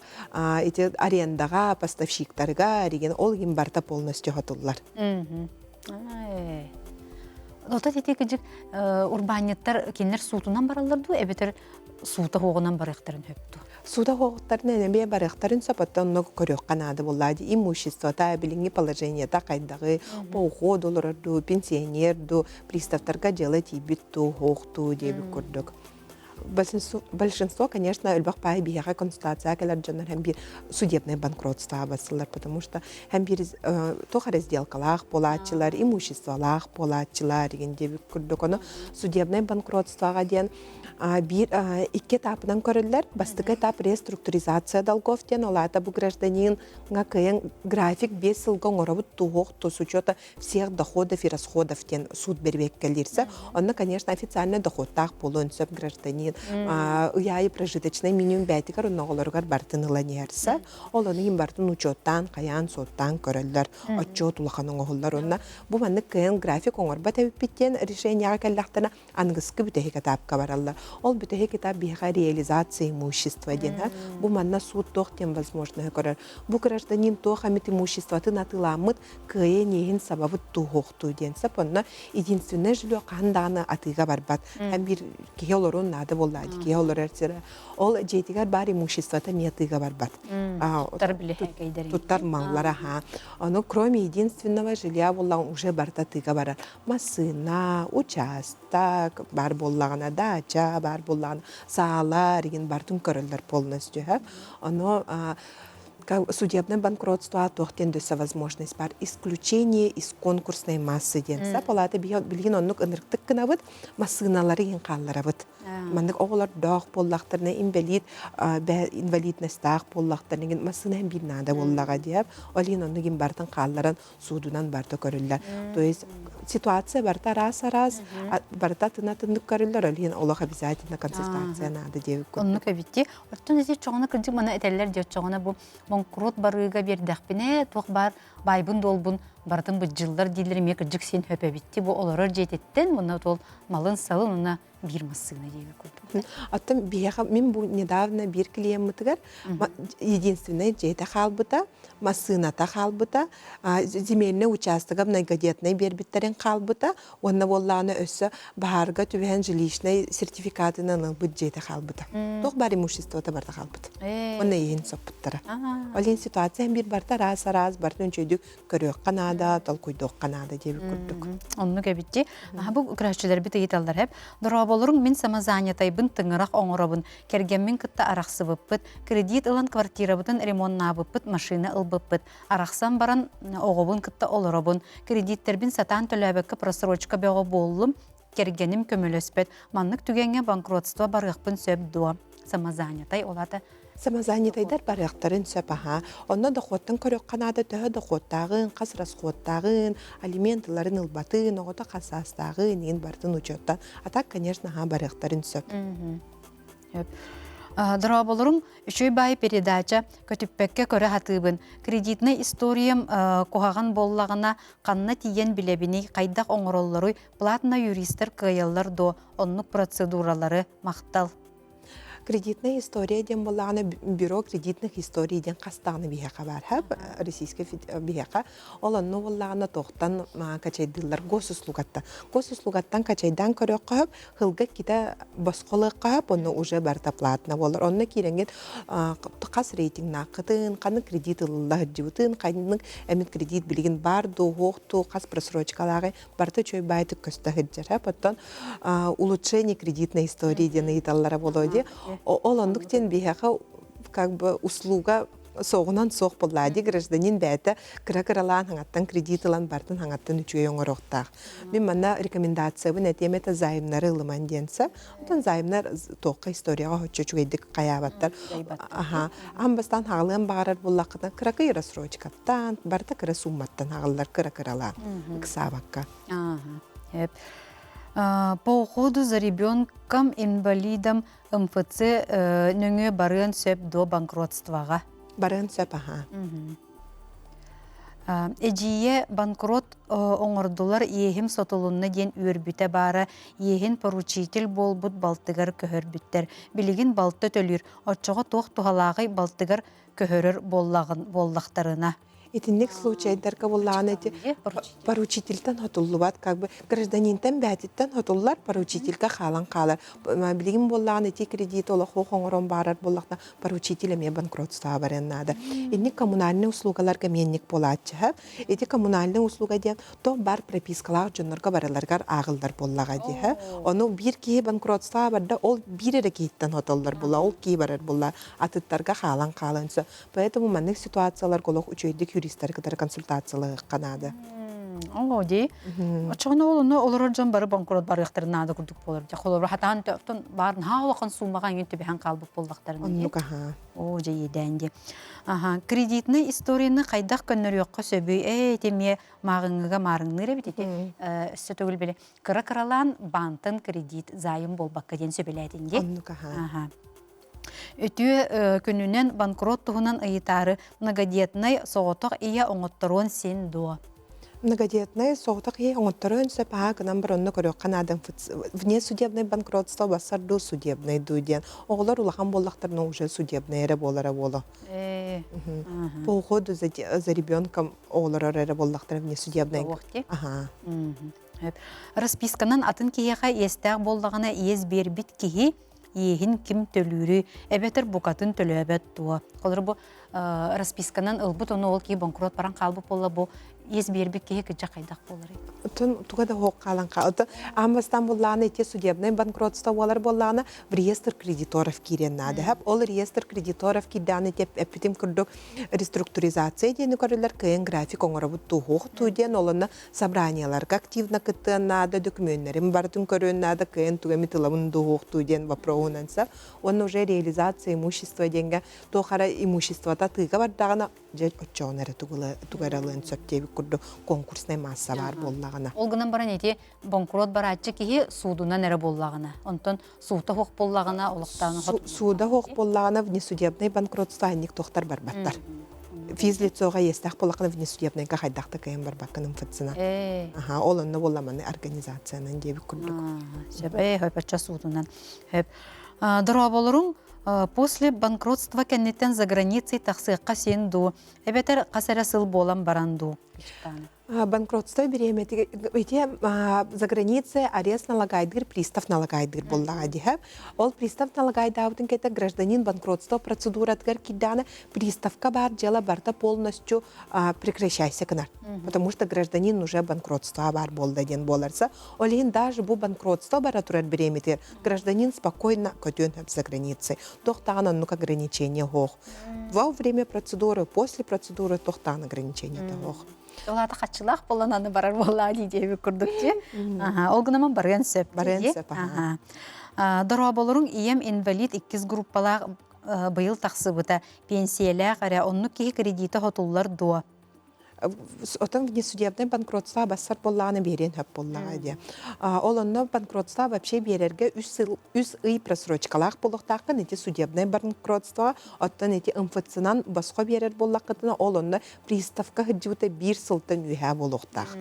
ити арендаҕа, поставщиктарга реген ол иһин барыта полностью хотуллар. Ота ити кыдьык урбаанньыттар кинилэр суутунан бараллар дуу, эбэтэр суута хуоҕунан барыахтарын сөп дуу? Суда хоҕуттарын эмиэ барыахтарын сөп, оттон онно көрүөххэ наада буоллаа дии. Имуществота, билиҥҥи положениета хайдаҕый, по уходу олорор дуу, пенсионер дуу, приставтарга дьыала тиийбит дуу, суох дуу диэбит курдук. Большинство, конечно, элбэх паай биһиэхэ консультация кэлэр дьоннор һэм биир судебное банкротство басылар, потому что һэм биир туох эрэ сделкалаах буолааччылар, имуществолаах буолааччылар деген диэбит курдук. Ону судебное банкротствоҕа диэн биир икки этапынан көрүллэр. Бастакы этап реструктуризация долгов диэн, ол аата бу гражданинга кыайан график 5 сылга оҥоробут туһуох с учета всех доходов и расходов диэн суут бэрэбиэркэлиирсэ. Онно, конечно, официально доходтаах буолуон сөп гражданин. Ый аайы прожиточный минимум бээтигэр онноҕолоругар бартын ылан иһэрсэ. Ол ону иһин бартын учуоттаан, хайаан, суоттаан көрөллөр. Отчуот улахан оҥоһуллар. Онно бу маннык кыайан график оҥорбот эбиппит диэн решениеҕа кэллэхтэринэ аныгыскы бүтэһик этапка бараллар. Ол бүтэһик этап биһиэхэ реализация имущества диэн. Бу манна суут туох диэн возможноһы көрөр. Бу гражданин туох эмит имуществотын атыылааммыт кыайан иэһин сабабыт туоһуохтуу диэн сөп. Онно единственное жилье хаһан даҕаны атыыга барбат. Һәм биир киһи олоруон наада буоллаҕа киһи олорор сирэ. Ол дьиэтигэр баар имуществота эмиэ атыыга барбат. Туттар Туттар маллара ха. Ону кроме единственного жилья буоллаҕын уже барыта атыыга барар. Массыына, участок баар буоллаҕына, дача баар буоллаҕына, саала ригин бартын көрөллөр полностью. Ону судебное банкротство туох диэн дөссө возможность бар исключение из конкурсной массы диэн сап ол аата билигин оннук ынырыктык гынабыт массыыналары иһин хаалларабыт маннык оҕолордоох буоллахтарына инбэлиит инвалидностаах буоллахтарына массыына биир наада буоллаҕа диэп ол иһин оннук иһин барытын хаалларан суудунан барыта көрүллэр то есть ситуация барыта араас-араас барыта атын-атыннык көрүллэр ол иһин олох обязательно консультация наада диэбит курдук оннук эбит Оттон ити чоҕуна кырдьык маны этэллэр дии оччоҕуна бу моҥкуруот барыыга биэрдэхпинэ туох баар баайбын-дуолбун барытын быдьыллар дииллэр эмиэ кырдьык син хөп эбитти бу олорор дьиэтиттэн уонна ол малын-салын уонна биир массыына диэбит курдук. Оттон биһиэхэ мин бу недавно биир клиеммытыгар единственный дьиэтэ хаалбыта массыыната хаалбыта, земельнай участока многодетнай биэрбиттэрин хаалбыта уонна буоллаҕына өссө баһаарга түбэһэн жилищнай сертификатынан ылбыт дьиэтэ хаалбыта. Туох баар имуществота барыта хаалбыт. Уонна иһин соппуттара. Ол иһин ситуация биир барыта араас-араас барытын үчүгэйдик көрүөххэ наада, толкуйдуохха наада диэбит курдук. Оннук эбит дии. Бу көрөөччүлэрбит ыйыталлар эп. Дорооболоруҥ мин самозанятайбын тыҥырах оҥоробун. Кэргэммин кытта арахсыбыппыт, кредит ылан квартирабытын ремоннаабыппыт, машина ылбыппыт. Арахсан баран оҕобун кытта олоробун. Кредиттэрбин сатаан төлөөбөккө просрочка бөҕө буоллум. Кэргэним көмөлөспөт. Маннык түгэҥҥэ банкротство барыахпын сөп дуо? Самозанятай ол аата Самозанятайдар барыахтарын сөп аһа. Онно дохуоттан көрүөххэ наада төһө дохуоттааҕын, хас расходтааҕын, алимент ыларын ылбатын, оҕото хас саастааҕын, иин барытын учуоттан. А так, конечно, аһа барыахтарын сөп. Дорооболорум, үчүгэй баай передача көтүппэккэ көрө сатыыбын. Кредитнай историям куһаҕан буоллаҕына, ханна тиийэн билэбиний, хайдах оҥороллоруй, платно юристар кыайаллар дуо, оннук процедуралары махтал. Кредитная история диэн буоллаҕына бюро кредитных историй диэн хас даҕаны биһиэхэ баар российскай биһиэхэ ол онно буоллаҕына туохтан качайдыыллар госуслугаттан госуслугаттан качайдаан көрүөххэ сөп Һылга иккитэ босхолуохха сөп, онно уже барыта платно буолар. Онно киирэҥҥит хас рейтингнааххытын, ханнык кредит ылылла сылдьыбытын, ханнык эмит кредит билигин баар дуу, суох дуу, хас просрочкалааҕый барыта үчүгэй баайтык көстө сылдьар. Оттон улучшение кредитной истории диэн ыйыталлара буолуо дии. Ол оннук диэн биһиэхэ как бы услуга суоҕунан суох буоллаа дии гражданин бэйэтэ кыра-кыралаан хаҥаттан кредит ылан бартын хаҥаттан үчүгэй оҥоруохтаах. Мин манна рекомендациябын этиэм этэ займнары ылыман диэн сэ. Оттон займнар туохха историяҕа оччо үчүгэйдик хайаабаттар. Аха. Аан бастаан хаҕылыан баҕарар буоллаххына кыракый рассрочкаттан, барыта кыра сумматтан хаҕыллар кыра-кыралаан ыксаабакка. По уходу за ребенком инвалидом МФЦ нөҥүө барыан сөп до банкротствоҕа. Барыан сөп аха. Эдьиийэ банкрот оҥордулар иэһим сотулунна диэн үөрбүтэ баара иэһин поручитель буолбут балтыгар көһөрбүттэр. Билигин балта төлүүр. Оччоҕо туох туһалааҕый балтыгар көһөрөр буоллахтарына. Итинник случайдарга буллаҕына ити поручительтан хотуллубат, как бы гражданинтан бээтиттэн хотуллар, поручительга хаалан хаалар. Билигин буоллаҕына ити кредит олохуох оҥорон баарар буоллахна поручитель эмиэ банкротствоҕа барыан наада. Инник коммунальнай услугаларга эмиэ инник буолааччы. Ити коммунальнай услуга диэн туох баар пропискалаах дьоннорго барыларыгар ааҕыллар буоллаҕа дии. Ону биир киһи банкротствоҕа барда, ол биир эрэ киһиттэн хотоллор була, ол киһи барар буолла, атыттарга хаалан хаалан сөп. Поэтому маннык ситуацияларга олох үчүгэйдик юристары кытары консультациялаһыахха наада. Оо дии. Оччоҕуна ол онно олорор дьон бары банкрот барыахтарын наада курдук буолар. Дьэ холобура хатаан оттон баар наһаа улахан суумаҕа эҥин түбэһэн хаалбыт буоллахтарына. Оннук аһаа. Оо дьэ иэдээн дии. Аха, кредитный историяны хайдах көннөрүөххэ сөбүй? Ээ, ити эмиэ мааҕыҥҥыга маарыҥныыр эбит ити. Өссө төгүл били кыра-кыралаан баантан кредит займ буолбакка диэн сөбүлээтин дии. Оннук аһаа. Аха. Үтүө күнүнэн банкрот туһунан ыйытаары многодетнай соҕотох ийэ оҥотторуон син дуо? Многодетнай соҕотох ийэ оҥотторуон сөп аһаа гынан баран онно көрүөххэ наада внесудебный банкротство бассар дуу судебный дуу диэн оҕолор улахан буоллахтарына уже судебный эрэ буолара буолуо. По уходу за, за ребенком оҕолорор эрэ буоллахтара внесудебный. Аха. Расписканан атын киһиэхэ иэстээх буоллаҕына иэс биэрбит киһи иэһин ким төлүүрүй эбэтэр букатын төлөөбөт дуо? Холобур бу расписканан ылбыт ону ол киһи банкрот баран хаалбыт буолла бу иэс биэрбит киһи кыдьа хайдах буоларый? Оттон туга да суох хаалан хаалта. Аан бастаан буоллаҕына ити судебнай банкротство буолар буоллаҕына в реестр кредиторов киириэн наада. Хап ол реестр кредиторов киирдэҕинэ ити эппитим курдук реструктуризация диэни көрөллөр кыайан график оҥоробут туһуох туу диэн ол онно собраниеларга активно кыттыан наада, дөкүмүөннэрин барытын көрүөн наада, кыайан тугу эмит ылабын дуоһуохтуу диэн вопроһунан сап. Уонна уже реализация имущества диэҥҥэ туох эрэ имуществота атыыга бардаҕына, дьэ оччоҕуна эрэ тугу эрэ ылыан сөп диэбит курдук конкурснай масса баар буоллаҕына. Ол гынан баран ити банкрот барааччы киһи суудунан эрэ буоллаҕына, онтон суута суох буоллаҕына олохтоон Сууда суох буоллаҕына внесудебный банкротство анник туохтар барбаттар. Физлицоҕа иэстээх буоллаххына внесудебныйга хайдах да кыайан барбаккын МФЦ-на. Аха, ол онно буолламаны организациянан диэбит курдук. Сөп, хөп, оччо суутунан. Хөп. Дорооболоруҥ после банкротства кэнниттэн за границей тахсыахха син дуу, эбэтэр хас эрэ сыл буолан баран дуу? Банкротство бириэмэтигэр ити за границей арест налагайдыыр пристав налагайдыыр буоллаҕа диһэ. Ол пристав налагайдаабытын кэтэ гражданин банкротство процедуратыгар киирдэҕинэ приставка баар дьыала барыта полностью прекращайся гынар. Потому что гражданин уже банкротство баар буолла диэн буоларса. Ол иһин даже бу банкротство бара турар бириэмэтигэр гражданин спокойно көтүөн сөп за границей. Туох даҕаны оннук ограничение суох. Во время процедуры, после процедуры туох даҕаны ограничение суох. Ол аата хаччылаах буолан аны барар буоллаа дии диэбит курдук дии. Ол гынан барыан сөп. Барыан сөп. Аха. Дорооболоруҥ ийэм инвалид иккис группалаах быйыл тахсыбыта. Пенсиялээх эрэ оннук киһи кредитэ хотуллар дуо? Отон внесудебный банкротство бассар буоллаҕына биэриэн сөп буоллаҕа диye. Ол онно банкротство вообще биэрэргэ үс сыл үс ый просрочкалаах буолуохтааххын ити судебный банкротство оттон ити МФЦ-нан босхо биэрэр буоллаххытына ол онно приставка сылдьыбыта биир сылтан үөһээ буолуохтаах.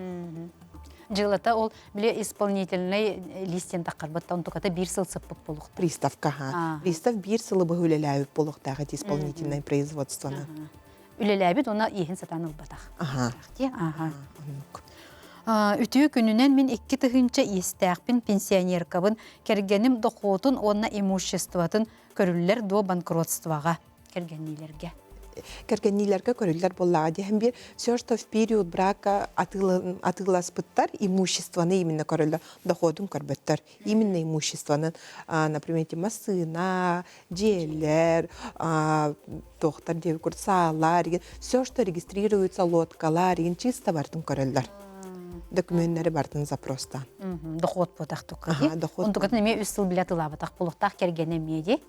Дьыалата ол били исполнительный листин таххарбыт онтуката биир сыл сыппыт буолуохтаах. Приставка ха. Пристав биир сылы быһа үлэлээбит буолуохтаах ити исполнительное производствоны. Үлэлээбит уонна иэһин сатаан ылбатах. Аха. Аха. Үтүө күнүнэн мин 2000 иэстээхпин пенсионеркабын кэргэним дохуотун уонна имуществотын көрүллэр дуо банкротствоҕа кэргэнниилэргэ. Кэргэнниилэргэ көрүллэр буоллаҕа диэн биир все что в период брака атыыласпыттар имуществоны именно көрөллөр доходун көрбөттөр именно имуществоны например эти массыына дьиэлэр туохтар диэбит курдук саалар все что регистрируется лодкалар игин чисто бартын көрөллөр документтары бартын запростаан дохуот буотах тука дохуот онтукатын эмиэ үс сыл билэ атыылаабатах буолуохтаах кэргэнэ эмиэ дии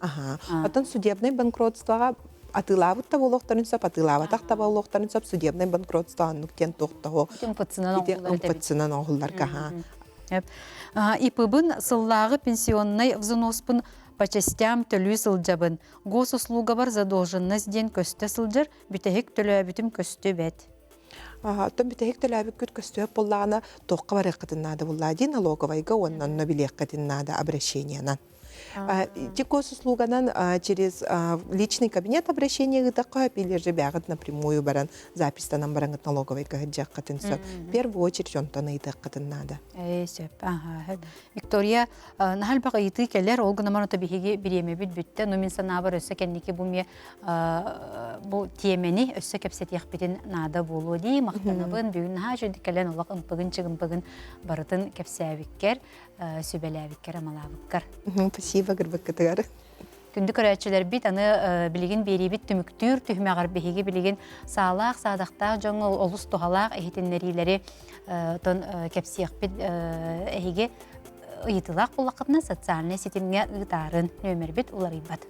оттон судебнай банкротствоҕа атыылаабыт да буолуохтарын сөп атыылаабатах да буолуохтарын сөп судебнай банкротство оннук диэн туохтаһо МФЦ-нан оҥоһулларга ИП-бын сыллааҕы пенсионнай взноспун по частям төлүү сылдьабын. Госуслугабар задолженность диэн көстө сылдьар, бүтэһик төлөөбүтүм көстүбэт. Оттон бүтэһик төлөөбүккүт көстүбэт буоллаҕына, туохха барыаххытын наада буоллаа дии налоговайга уонна онно билиэххитин наада обращениенан. Ити госуслуганан через личный кабинет обращение ыытахха или же бэҕит напрямую баран запистанан бараҥыт налоговайга сылдьыаххытын сөп. В первую очередь онтон ыйытыаххытын наада. Сөп. Аха. Виктория, наһаа элбэх ыйытыы кэлэр, ол гынан баран биһиги бириэмэбит бүттэ. Но мин санаабар өссө кэнники бу эмиэ бу тиэмэни өссө кэпсэтиэхпитин наада буолуо дии. Махтанабын. Бүгүн наһаа үчүгэй кэлэн олох ымпыгын-чыгымпыгын барытын кэпсээбиккэр, сүбэлээбиккэр, амалаабыккар. Спасибо, гырбыккытыгар. Күндү көрөөччүлэрбит, аны билигин биэриибит түмүктүүр түһүмэҕэр биһиги билигин саалаах, саадахтаах дьоҥҥо олус туһалаах иһитиннэриилэри тон кэпсиэхпит эһиги ыйытыылаах буоллаххытына социальнай ситимҥэ ыытаарын нүөмэрбит уларыйбат.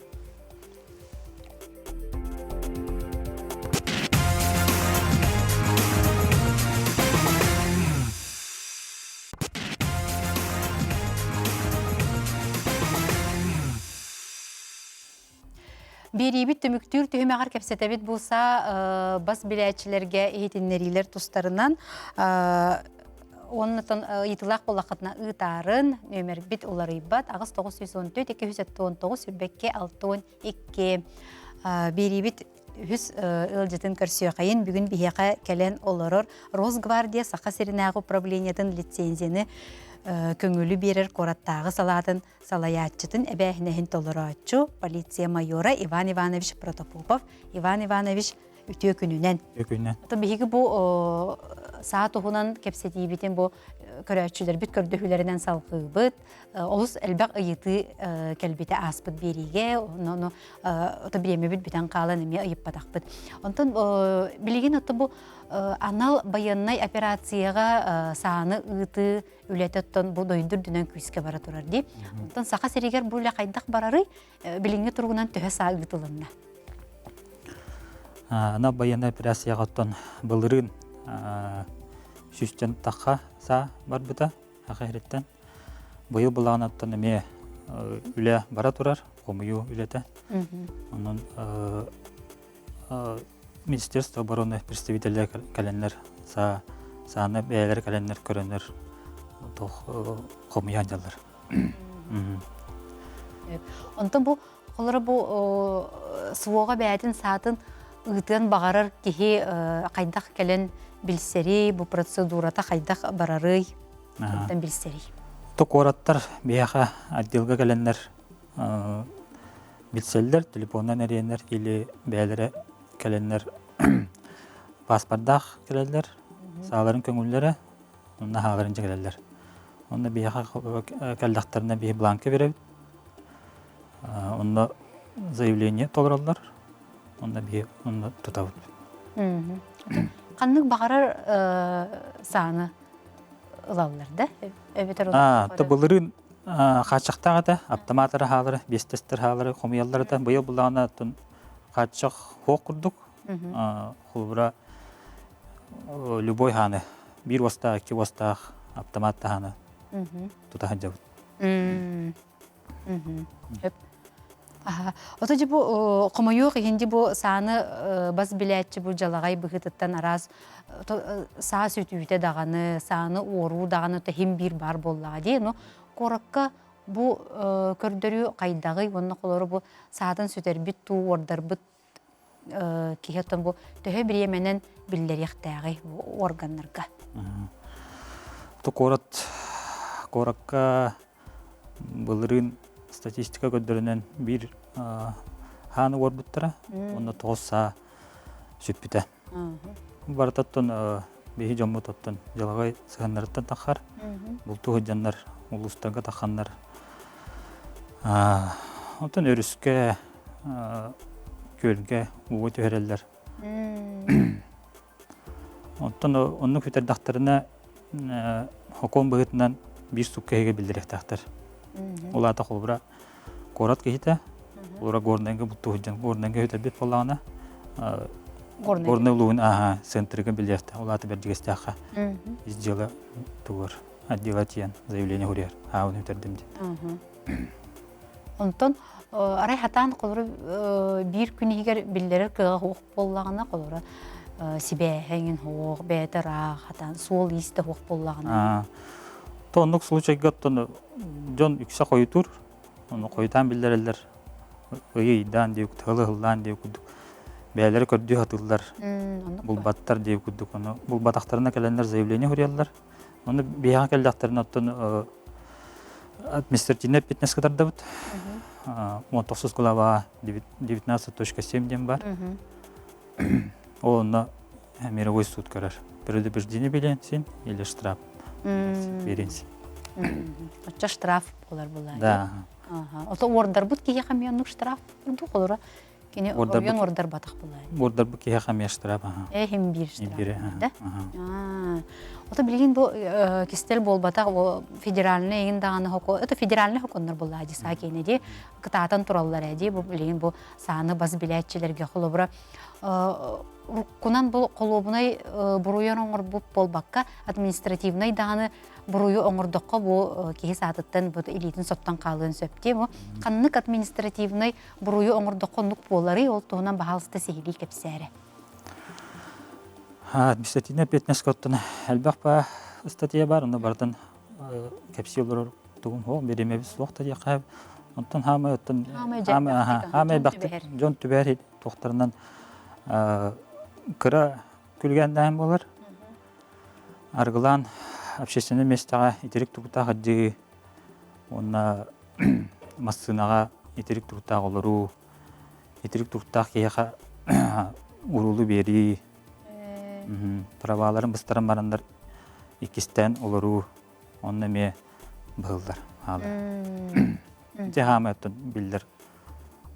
Биэриибит түмүктүүр түһүмэҕэр кэпсэтэбит булса бас билээччилэргэ иһитиннэриилэр тустарынан уоннатан ыйытылаах буоллаххытына ыытаарын нүөмэрбит уларыйбат 8 914 279 сүүрбэккэ 62 биэриибит үһүс ыалдьытын көрсүөхэйин бүгүн биһиэхэ кэлэн олорор Росгвардия Саха сиринээҕи управлениетын лицензияны көҥүлү биэрэр куораттааҕы салаатын салайааччытын эбээһинэһин толорооччу полиция майора Иван Иванович Протопопов. Иван Иванович, үтүө күнүнэн. Үтүө күнүнэн. Биһиги бу саа туһунан кэпсэтиибитин бу көрөөччүлэрбит көрдөһүүлэринэн салҕыыбыт. Олус элбэх ыйытыы кэлбитэ ааспыт биэриигэ, онно ото бириэмэбит бүтэн хаалан эмиэ ыйыппатахпыт. Онтон билигин ото бу анал байыаннай операцияҕа сааны ыытыы үлэтэ оттон бу дойду үрдүнэн күүскэ бара турар дии. Онтон Саха сиригэр бу үлэ хайдах барарый? Билиҥҥи туругунан төһө саа ыытылынна? Анал байыаннай операцияҕа оттон былырыын сүүстэн тахха саа барбыта Саха сириттэн. Быйыл былаанаттан эмиэ үлэ бара турар, хомуйуу үлэтэ. Онон Министерство обороны представителлэр кэлэннэр саа сааны бэйэлэрэ кэлэннэр көрөннөр туох хомуйан дьаллар. Онтон бу холоро бу суоҕа бэйэтин саатын ыытыан баҕарар киһи хайдах кэлэн билсэрий, бу процедурата хайдах барарый, онтон билсэрий. То куораттар биһиэхэ отделга кэлэннэр билсэллэр, телефонунан эрийэннэр или бэйэлэрэ кэлэннэр паспордаах кэлэллэр, сааларын көҥүллэрэ, онно хааларын дьэ кэлэллэр. Онно биһиэхэ кэллэхтэринэ биһи бланка биэрэбит. Онно заявление толороллор, онно биһи онно тутабыт. Ханнык баҕарар сааны ылаллар да? Эбэтэр То былырыын хааччахтаах этэ, аптамаатары хаалары, биэстэстэр хаалары хомуйаллар этэ. Быйыл буллаҕына хааччах хуох курдук. Холобура, любой хааны, биир уостаах, икки уостаах аптамаат таһааны тута сылдьабыт. Ото дьэ бу хомойуох иһин дьэ бу сааны бас билээччи бу дьалаҕай быһыытыттан араас саа сүтүүтэ даҕаны, сааны уоруу даҕаны тэһим биир баар буоллаҕа дии. Но куоракка бу көрдөрүү хайдаҕый уонна холору бу саатын сүтэрбит туу уордарбыт киһи оттон бу төһө бириэмэнэн биллэриэхтээҕий бу органнарга? То куорат куоракка былырыын статистика көрдөрүнэн биир хааны уорбуттара уонна тоҕус саа сүппүтэ. Барыта оттон биһи дьоммут оттон дьалаҕай сыһаннарыттан таххар, бултуу сылдьаннар улуустарга тахханнар оттон өрүскэ күөлгэ ууга түһэрэллэр. Оттон оннук сүтэрдэхтэринэ хокуон быһыытынан биир сукка иһигэ биллэриэхтээхтэр. Ол аата холобура куорат киһитэ, холобура Горнайга бултуу сылдьан Горнайга сүтэрбит буоллаҕына Горнай улууһун ааһа центрга биллиэхтээх. Ол аата Бэрдьигэстээххэ ис дьыала тугар отдела тиийэн заявление суруйар. Аабын сүтэрдим диэн. Онтон арай хатаан холобура биир күн иһигэр биллэрэр кыаҕа суох буоллаҕына холобура сибээһэ иҥин суох, бэйэтэ ыраах хатаан суол-иис да суох буоллаҕына. То оннук случайга оттон дьон үксэ хойутуур. Ону хойутаан биллэрэллэр. Ыйы ыйдаан диэбит, тыалы ыһыллаан диэбит курдук. Бэйэлэрэ көрдүү сатыыллар. Булбаттар диэбит курдук. Ону булбатахтарына кэлэннэр заявление суруйаллар. Ону биһиэхэ кэллэхтэринэ оттон административнай эппиэтинэс кытардабыт. 19 глава 19.7 диэн бар. Ол онно мировой суд көрөр. Предупреждение бириэнсин или штраф бириэнсин. Оччо штраф болар булар. Да. Ото уордарбыт киһиэхэ эмиэ оннук штраф курдук олоро. Кини оройон уордарбатах булар. Уордарбыт киһиэхэ эмиэ штраф. Эһим биир штраф. Да? Ото билигин бу кистэл буолбатах федеральный эгин даҕаны хоко это федеральный хоконнор булла дии кейне ди кытаатан тураллар ди бу билигин бу сааны бас билээччилэргэ холобура уруккунан бу холуобунай буруйун оҥорбут буолбакка административнай даҕаны буруйу оҥордоххо бу киһи саатыттан бу илиитин соттон хаалыан сөп дии бу ханнык административнай буруйу оҥордоххо оннук буоларый ол туһунан баһаалыста сиһилии кэпсээрэ. Административнай эппиэтинэскэ оттон элбэх ба ыстатыйа бар, онно барытын кэпсии олорор тугум суох, бириэмэбит суох да диэххэ. Онтон хаамай оттон хаамай элбэхтик дьон түбэһэр туохтарынан кыра күлгээннээһин буолар. Аргылаан общественнай миэстэҕэ итирик туруктаах ыдьыы уонна массыынаҕа итирик туруктаах олоруу, итирик туруктаах киһиэхэ уруулу биэрии, праваларын быстаран бараннар иккистээн олоруу онно эмиэ быһыллар хаалар. Ити хаамай оттон биллэр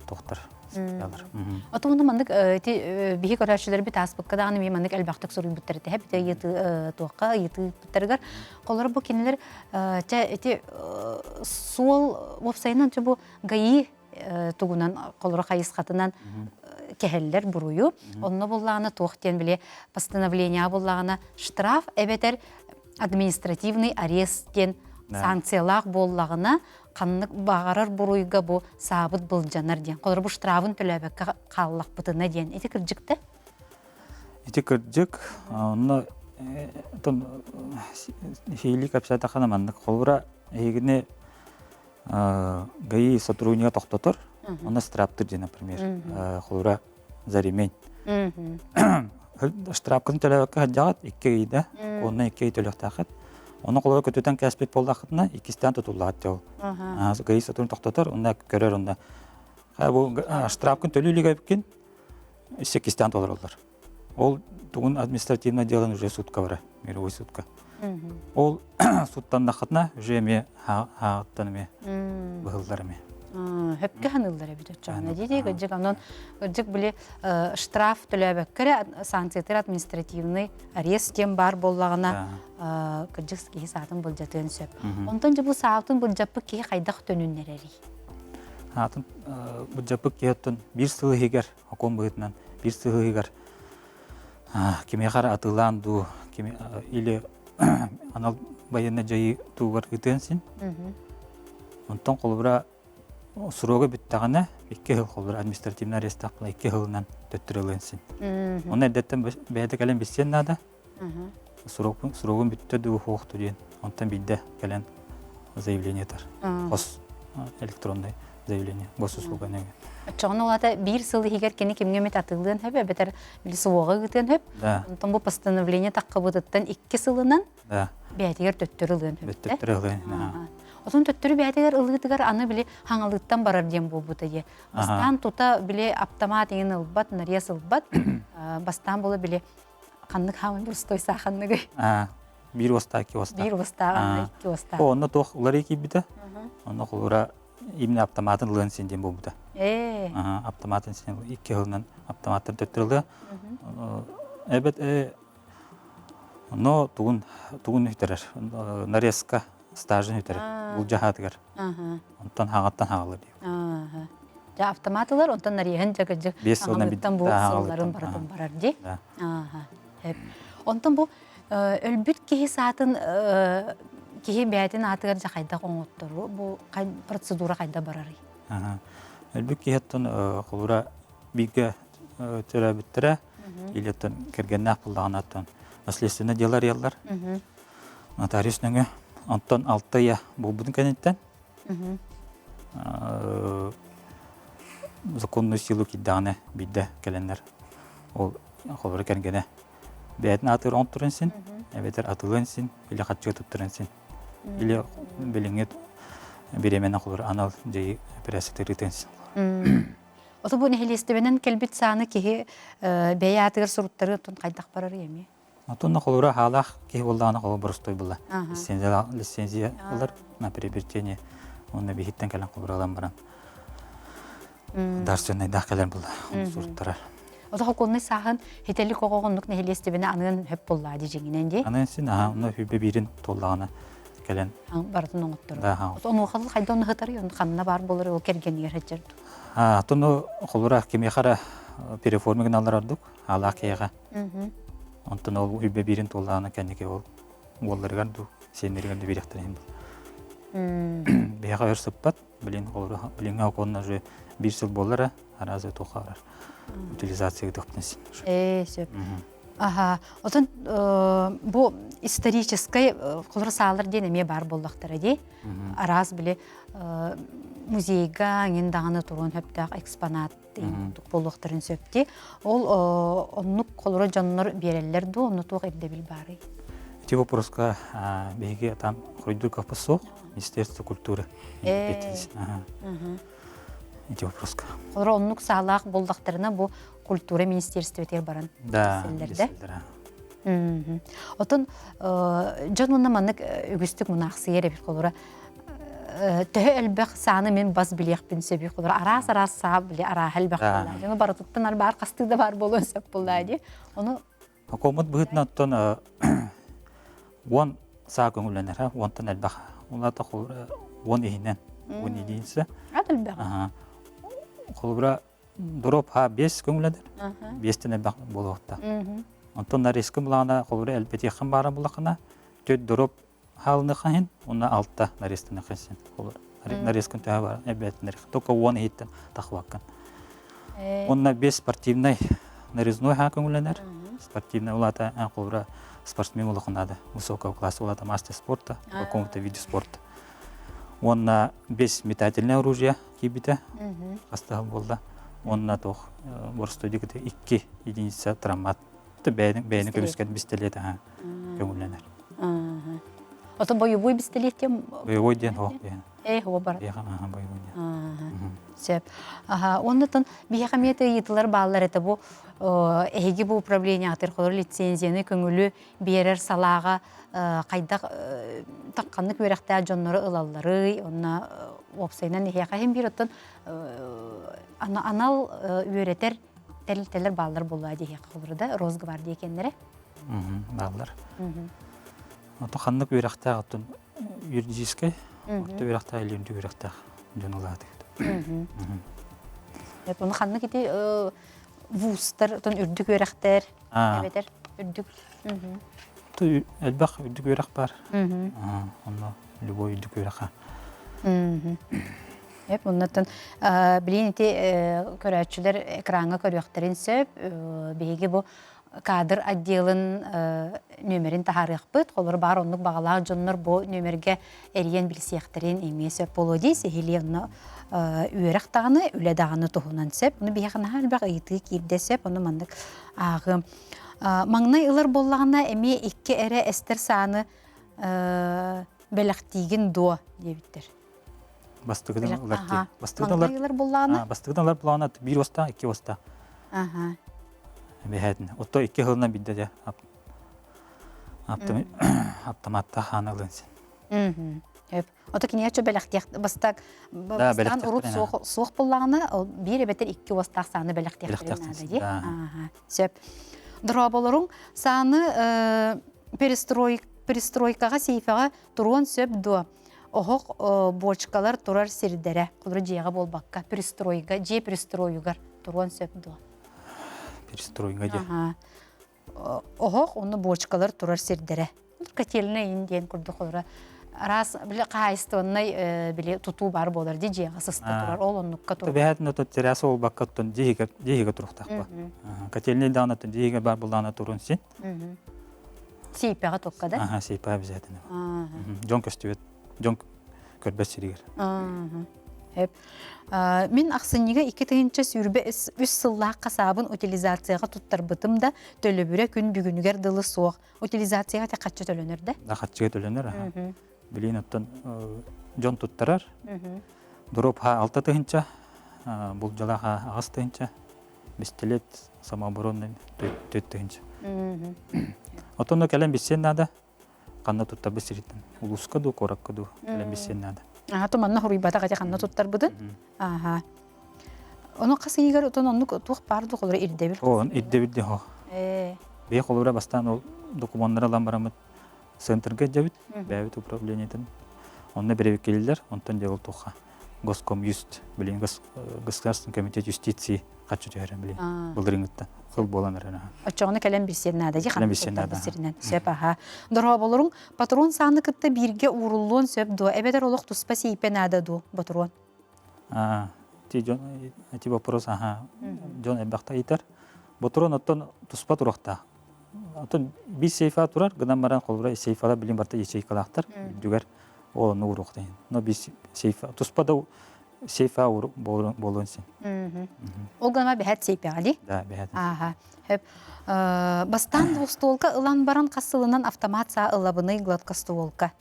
тохтор сыталар. Ото уну маннык ити биһи көрөөччүлэрбит ааспыкка даҕаны эмиэ маннык элбэхтик суруйбуттар этэ бите ыйытыы туохха ыйытыыппыттарыгар холоро бу кинилэр чэ ити суол уопсайынан чэ бу ГАИ тугунан холоро хайысхатынан кэһэллэр буруйу онно буллаҕына туох диэн били постановление буллаҕына штраф эбэтэр административный арест диэн санкциялаах буоллаҕына ханнык баҕарар буруйга бу саабыт былдьанар диэн холобур бу штрафын төлөөбөккө хааллахпытына диэн ити кырдьык да Ити кырдьык онно сиһилии кэпсээтэххинэ маннык холобура эһигини ГАИ сотруднига тохтотор онно штрафтыр диэн например холобура за ремень штрафкын төлөөбөккө сылдьаҕыт икки ыйда онно икки ый төлүөхтээххит ону холобура көтүтэн кээспит буоллаххытына иккистээн тутуллаҕыт дьол ГАИ сотрудник тохтотор онно көрөр онно бу штрафкын төлүү илик эбиккин иккистээн толороллор Ол тугун административное дело уже сутка бара, мировой сутка. Ол суттаннаххытына уже эмиэ хааҕыттан эмиэ быһыллар эмиэ. Хөпкө ханыллар эбит оччоҕуна дии кырдьык онон кырдьык били штраф төлөөбөккө эрэ санкциятыр административный арест диэн баар буоллаҕына кырдьык киһи саатын былдьатыан сөп. Онтон дьэ бу саатын былдьаппыт киһи хайдах төнүннэрэрий? Саатын былдьаппыт киһи оттон биир сыл иһигэр Окуон быһыытынан биир сыһыыгар кимиэхэ эрэ атыылаан дуу, кими или анал байыаннай дьайыы туугар ыытыан син. Онтон холобура срога бүттэҕинэ икки сыл холобура административный арестаах була икки сылынан төттөрү ылыан син. Онно эрдэттэн бэйэтэ кэлэн билсиэн наада. Срогун бүттэ дуу суохту диэн онтон биирдэ кэлэн заявление ытар. Хос электронный заявление госуслуга нөҥүө. Оччоҕуна улаата биир сыл иһигэр кини кимҥэ эмит атыылыан сөп эбэтэр били суоҕа ыытыан сөп. Онтон бу постановление таххыбытыттан икки сылынан бэйэтигэр төттөрү ылыан сөп. Төттөрү ылыан. Отон төттөрү бэйэтигэр ылыытыгар аны били хаҥалыыттан барар диэн буолбута дии. Бастаан тута били аптамаат иҥин ылбат, нарез ылбат. Бастаан була били ханнык хаамай боростой сааханныгый? Биир уостаах, икки уостаах. Биир уостаах, икки уостаах. Онно туох уларыы киирбитэ. Онно холура именно автоматын ылыан син диэн буолбута. Автоматын син икки сылынан автоматтан төттөрү ылыа. Эбэт но тугун тугун үтэрэр нарезка стажын үтэрэр булдьаһаатыгар. Онтон хаҕаттан хаалар диye. Дьэ автомат ылар, онтон нарыйан дьэ кырдьык аҥалыттан бу сылларын барытын барар дии. Онтон бу өлбүт киһи саатын киһи бэйэтин аатыгар дьэ хайдах оҥоттору бу процедура хайда барарый? Өлбүт киһи оттон холура бииргэ төрөөбүттэрэ или оттон кэргэннээх буоллаҕына оттон наследственное дело арыйаллар. Нотариус нөҥүө. Онтон алта ыйа буолбутун кэнниттэн. Законную силу киирдэҕинэ биирдэ кэлэннэр ол холобура кэргэнэ бэйэтин аатыгар оҥотторон син эбэтэр атылыан син или харчыга туттаран син или билиҥҥи бириэмэнэн холобура анал дьайыы операция ыытыан син. Ото бу нэһилиэстибэнэн кэлбит сааны киһи бэйэ аатыгар суруттары оттон хайдах барар эми? Оттон холобура хаалаах киһи буоллаҕына холобура боростуой буолла. Лицензия лицензия ылар на приобретение уонна биһиттэн кэлэн холобура ылан баран дарственнайдаах кэлэр буолла суруттарар. Ото хокуоннай сааһын хителик оҕо оннук нэһилиэстибэни аныан хөп буоллаа ди дьиҥинэн ди. Аныан син аха онно хүбэ биирин туоллаҕына кэлэн барытын оҥотторор. Онуохал хайда онно хытары он ханна бар болар ол кэргэнигэр хачар. А тону холура кимиэхэ эрэ переформа гыналлар ордук аалаах киһиэхэ. Онтон ол үбэ биирин туоллаҕына кэнники ол уолларыгар дуу, сиэннэригэр дуу биэриэхтэрин иһин Биһиэхэ өр сыппат, билин билиҥҥи окуонна уже биир сыл буоллар араас туохха барар утилизация ыытыахпытын син. Ээ, сөп. Аха, отон бу историческай холор саалар диэн эмиэ баар буоллахтара дии. Араас били музейга ҥин даҕаны туруон сөптөөх экспонат курдук буолуохтарын сөп дии. Ол оннук холоро дьоннор биэрэллэр дуу, онно туох ирдэбил баарый? Ити вопроска биһиги там хоруйдуур кыахпыт суох. Министерство культуры ити вопроска. Холоро оннук саалаах буоллахтарына бу культура министерствотыгар баран да, да. Отон дьон уонна маннык үгүстүк мунаахсыйар эбит холура төһө элбэх сааны мин бас билиэхпин сөбүй холура араас араас саа били арааһа элбэх буоллаа дьону барытыттан арбаар хастыы да баар буолуон сөп буоллаа дии ону Окуоммут быһыытынан оттон уон саа көҥүллэнэр уонтан элбэх улаата уон иһинэн уон единица ат элбэх холобура Дроп ха биэс көҥүлэнэр. Биэстэн элбэх буолуохта. Онтон нарезка булаҕына холобура элбэтиэххин баара буллаххына төрт дроп хаалыныахха иһин уонна алта нарезтаныахха син. Нарезкын төһө бар эбэтинэр. Только уон иһиттэн тахваккын. Уонна бес спортивный нарезной ха көҥүлэнэр. Спортивный улаата холобура спортсмен улахан надо. Высокого класса улаата мастер спорта, какого-то виде спорта. Уонна бес метательное оружие киирбитэ хастаһыл буолла уонна туох боростуойдук икки единица травмат бэйэни бэйэни көмүскэн бистэлиэт аха көҥүллэнэр Ото боевой бистэлиэт диэн боевой диэн хоох Э, хуо бар. боевой диэн. Сөп. Аха, оннотон биһиэхэ эмиэ ыйытылар бааллар это бу эһиги бу управление атыр холор лицензияны көҥүлү биэрэр салааҕа хайдах тахханнык үөрэхтээх дьоннору ылалларый онно уопсайынан эһиэхэ иһин биир оттон анал үөрэтэр тэрилтэлэр бааллар буолуо диэхэ холоро да Росгвардия кэннэрэ бааллар ото ханнык үөрэхтээх оттон юридическай орто үөрэхтээх или үрдүк үөрэхтээх дьон ылаатыгыт Ону ханнык ити вузтар отон үрдүк үөрэхтэр эбэтэр үрдүк Элбэх үрдүк үөрэх бар. Онно любой үрдүк үөрэхэ. Эп оннотон билин ити көрөөччүлэр экраҥҥа көрүөхтэрин сөп. Биһиги бу кадр отделын нүөмэрин таһаарыахпыт. Холор баар оннук баҕалаах дьоннор бу нүөмэргэ эрийэн билсиэхтэрин эмиэ сөп буолуо дии. Сиһилии онно үөрэх даҕаны, үлэ даҕаны туһунан сөп. Ону биһиэхэ наһаа элбэх ыйытыы киирдэ сөп. Ону маннык ааҕыам. Маҥнай ылар буоллаҕына эмиэ икки эрэ эстэр сааны бэлэхтиигин дуо диэбиттэр. Бастакытын ылар дии. Бастакытын ылар ылар буоллаҕына? Бастакытын ылар буоллаҕына биир уостаах, икки уостаах. Аха. Эбэһээтин. Отто икки сылынан бидде дьэ автоматтаах хааны ылын син. Өп. Ото киниэхэ бэлэхтиэх бастак бастаан урут суох суох буоллаҕына ол биир эбэтэр икки уостаах сааны бэлэхтиэхтэрин наада дии. Аха. Сөп. Дорооболоруҥ сааны перестрой перестройкаҕа сейфэҕэ туруон сөп дуо? Оһох бочкалар турар сирдэрэ, холобура дьиэҕэ буолбакка, перестройга, дьиэ перестройугар туруон сөп дуо? Перестройга дьэ. Оһох онно бочкалар турар сирдэрэ. Котельная ин диэн курдук холобура араас били хаһаайыстыбаннай били тутуу баар буолар ди дьиэҕэ сыста турар ол оннукка турар. Бэһэтин ото терраса буолбакка оттон дьиэһигэ дьиэһигэ туруохтаахпа. Котельный даҕаны оттон дьиэһигэ баар буоллаҕына турун син. Сейпэҕэ токка да? Аха, сейпэ обязательно. Дьон көстүбэт, дьон көрбөт сиригэр. Мин ахсынньыга 2023 сыллаах хасаабын утилизацияҕа туттарбытым да, төлөбүрэ күн бүгүнүгэр дылы суох. Утилизацияҕа те хаччы төлөнөр да? Да, хаччыга төлөнөр. Билин оттон дьон туттарар. Дроп ха 6 тыһынча, булдьалаах ха 8 тыһынча, бистилет самооборонный 4 тыһынча. Оттон кэлэн биссиэн наада. Ханна туттарбыт сириттэн. Улууска дуу, куоракка дуу кэлэн биссиэн наада. Аха, туманна хоруйбатах ати ханна туттарбытын. Аха. Ону хас ыйыгар отон оннук туох баар дуу холоро ирдэбил. О, ирдэбил де хо. Э. Бэйэ холобура бастаан ол докумуоннары ылан бараммыт центрга дьэбит, бэйэбит управлениетын. Онно бэрэбиккэлилэр, онтон дьэ ол туохха Госкомюст, билин Государственный комитет юстиции хаччы түһэрэн билин былырыҥыттан сыл буолан эрэр. Оччоҕуна кэлэн билсиэн наада дии ханна сиринэн. Сөп аха. Дорооболоруҥ, патрон сааны кытта бииргэ ууруллуон сөп дуо, эбэтэр олох туспа сиипэ наада дуо, ботуруон? Ти дьон эти вопрос аха дьон элбэхтэ ыйытар. Ботуруон оттон туспа туруохтаах. Оттон биир сейфа турар, гынан баран холобура сейфалар билин барыта ячейкалаахтар үрдүгэр ол онно ууруохтаах. Но биир сейфа туспа да сейфа буолуон син. Ол гына бэһэт сейпэҕэ дии? Да, бэһэт. Ааха. Хөп. Бастаан двухстволка ылан баран хас сылынан автомат саа ылабыный гладкостволка?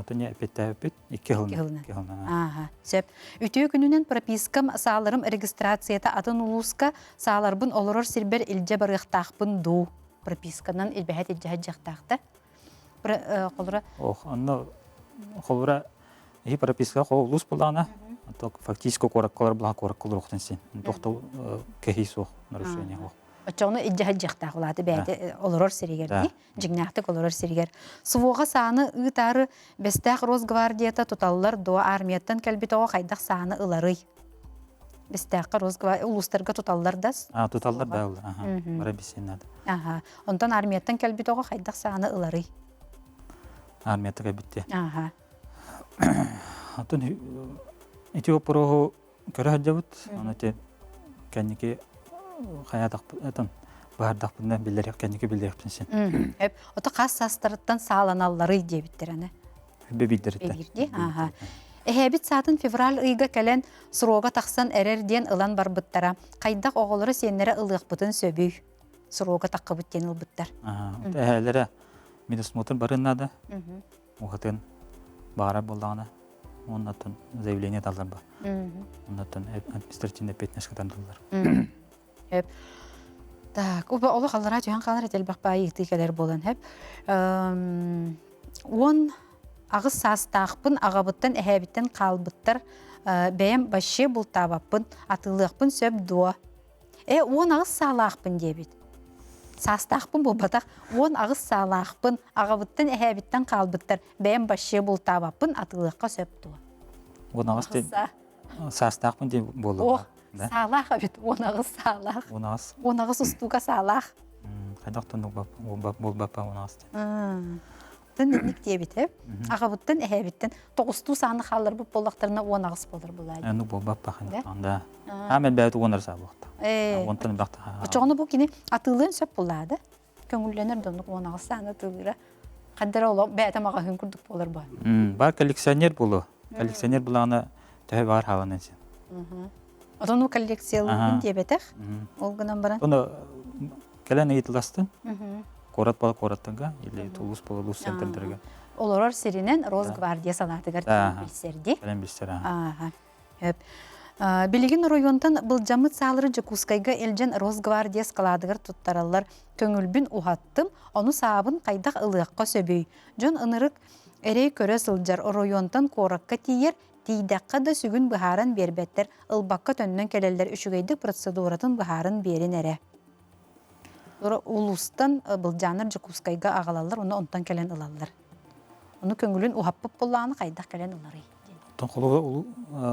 Тоня эппиттээбиппит икки сылынан. Ааха, сөп. Үтүө күнүнэн пропискам сааларым регистрацията атын улууска сааларбын олорор сирбэр илдьэ барыахтаахпын дуу? Прописканан илбэһэт илдьэ сылдьыахтаахтар. Холура. Ох, онно холура иһи прописка хол улуус булаана, фактически куораккалар булаха куораккалар охтон син. Тохтол кэһии суох, нарушение суох. Оччоҕуна илдьэ сылдьыахтаах улааты бэйэтэ олорор сиригэр дии. Дьиҥнээхтик олорор сиригэр. СВО-ҕа сааны ыытаары Бэстээх Росгвардията туталлар дуо армияттан кэлбит оҕо хайдах сааны ыларый? Бэстээххэ Росгвардия улуустарга туталлар да? А, туталлар да, аха. Бара билсиэн наада. Аха. Онтон армияттан кэлбит оҕо хайдах сааны ыларый? Армияттан кэлбитти. Аха. Оттон ити вопроһу көрө сылдьабыт. Аны ити кэнники хайаатахпытын быһаардахпытына биллэриэх кэнники биллэриэхпин син. Эп ото хас саастарыттан сааланалларый диэбиттэр аны. Бэбиирдэриттэн. Бэбиирди. Аха. Эһээбит саатын февраль ыйга кэлэн срога тахсан эрэр диэн ылан барбыттара. Хайдах оҕолоро сиэннэрэ ылыахпытын сөбүй? Срога таххыбыт диэн ылбыттар. Эһээлэрэ медосмотр барын наада. Уһатын баара буоллаҕына оннаттан заявление таллар ба. Оннаттан административный эппиэтинэскэ тардыллар. Хөп. Так, уба олох аллараа түһэн хаалар этэлбэх баайы ыытыы кэлэр буолан хөп. 18 саастаахпын аҕабыттан эһээбиттэн хаалбыттар бэйэм вообще бултаабаппын атыылыахпын сөп дуо Э, 18 саалаахпын диэбит. Саастаахпын буолбатах, 18 саалаахпын, аҕабыттан эһээбиттэн хаалбыттар, бэйэм вообще бултаабаппын, атыылыахха сөп дуо? 18 диэн саастаахпын диэн буолла. Ох, саалаах эбит, 18 саалаах. 18. 18 устуука саалаах. Хайдах тоннук буолбаппа 18 диэн. Тын инник диэбитэ. Аҕабыттан, эһээбиттэн тоҕустуу сааны хаалларбыт буоллахтарына 18 буолар булаа. Ну буолбаппа да. Аа мен бэйэт уонар саа буолта. Онтон бахта. Очоҕуна бу кини атыылыан сөп булаада. Көҥүллэнэр доннук 18 сааны атыылыыра. Хаддара олох бэйэтэ маҕаһыын курдук буолар бу. Бар коллекционер болу. Коллекционер булаана төһө бар хааланан сен. Отон у коллекциялыыбын диэбэтэх. Ол гынан баран. Оны кэлэн ыйытыластын. Куорат буола куораттарга или улуус буола улуус центрдэргэ. Олорор сиринэн Росгвардия салаатыгар билсэрди. Кэлэн билсэр. Ааха. Хөп. Билигин оройуонтан былдьаммыт саалары Дьокуускайга илдьэн Росгвардия складыгар туттараллар. Көҥүлбүн уһаттым, ону саабын хайдах ылыахха сөбүй? Дьон ынырык эрэй көрө сылдьар оройуонтан куоракка тиийэр, тиийдэххэ да сүгүн быһааран биэрбэттэр, ылбакка төннөн кэлэллэр үчүгэйдик процедуратын быһааран биэрин эрэ. Улуустан былдьааннар Дьокуускайга аҕалаллар, уонна онтон кэлэн ылаллар. Ону көҥүлүн уһаппыт буоллаҕына хайдах кэлэн ыларый? Оттон холобура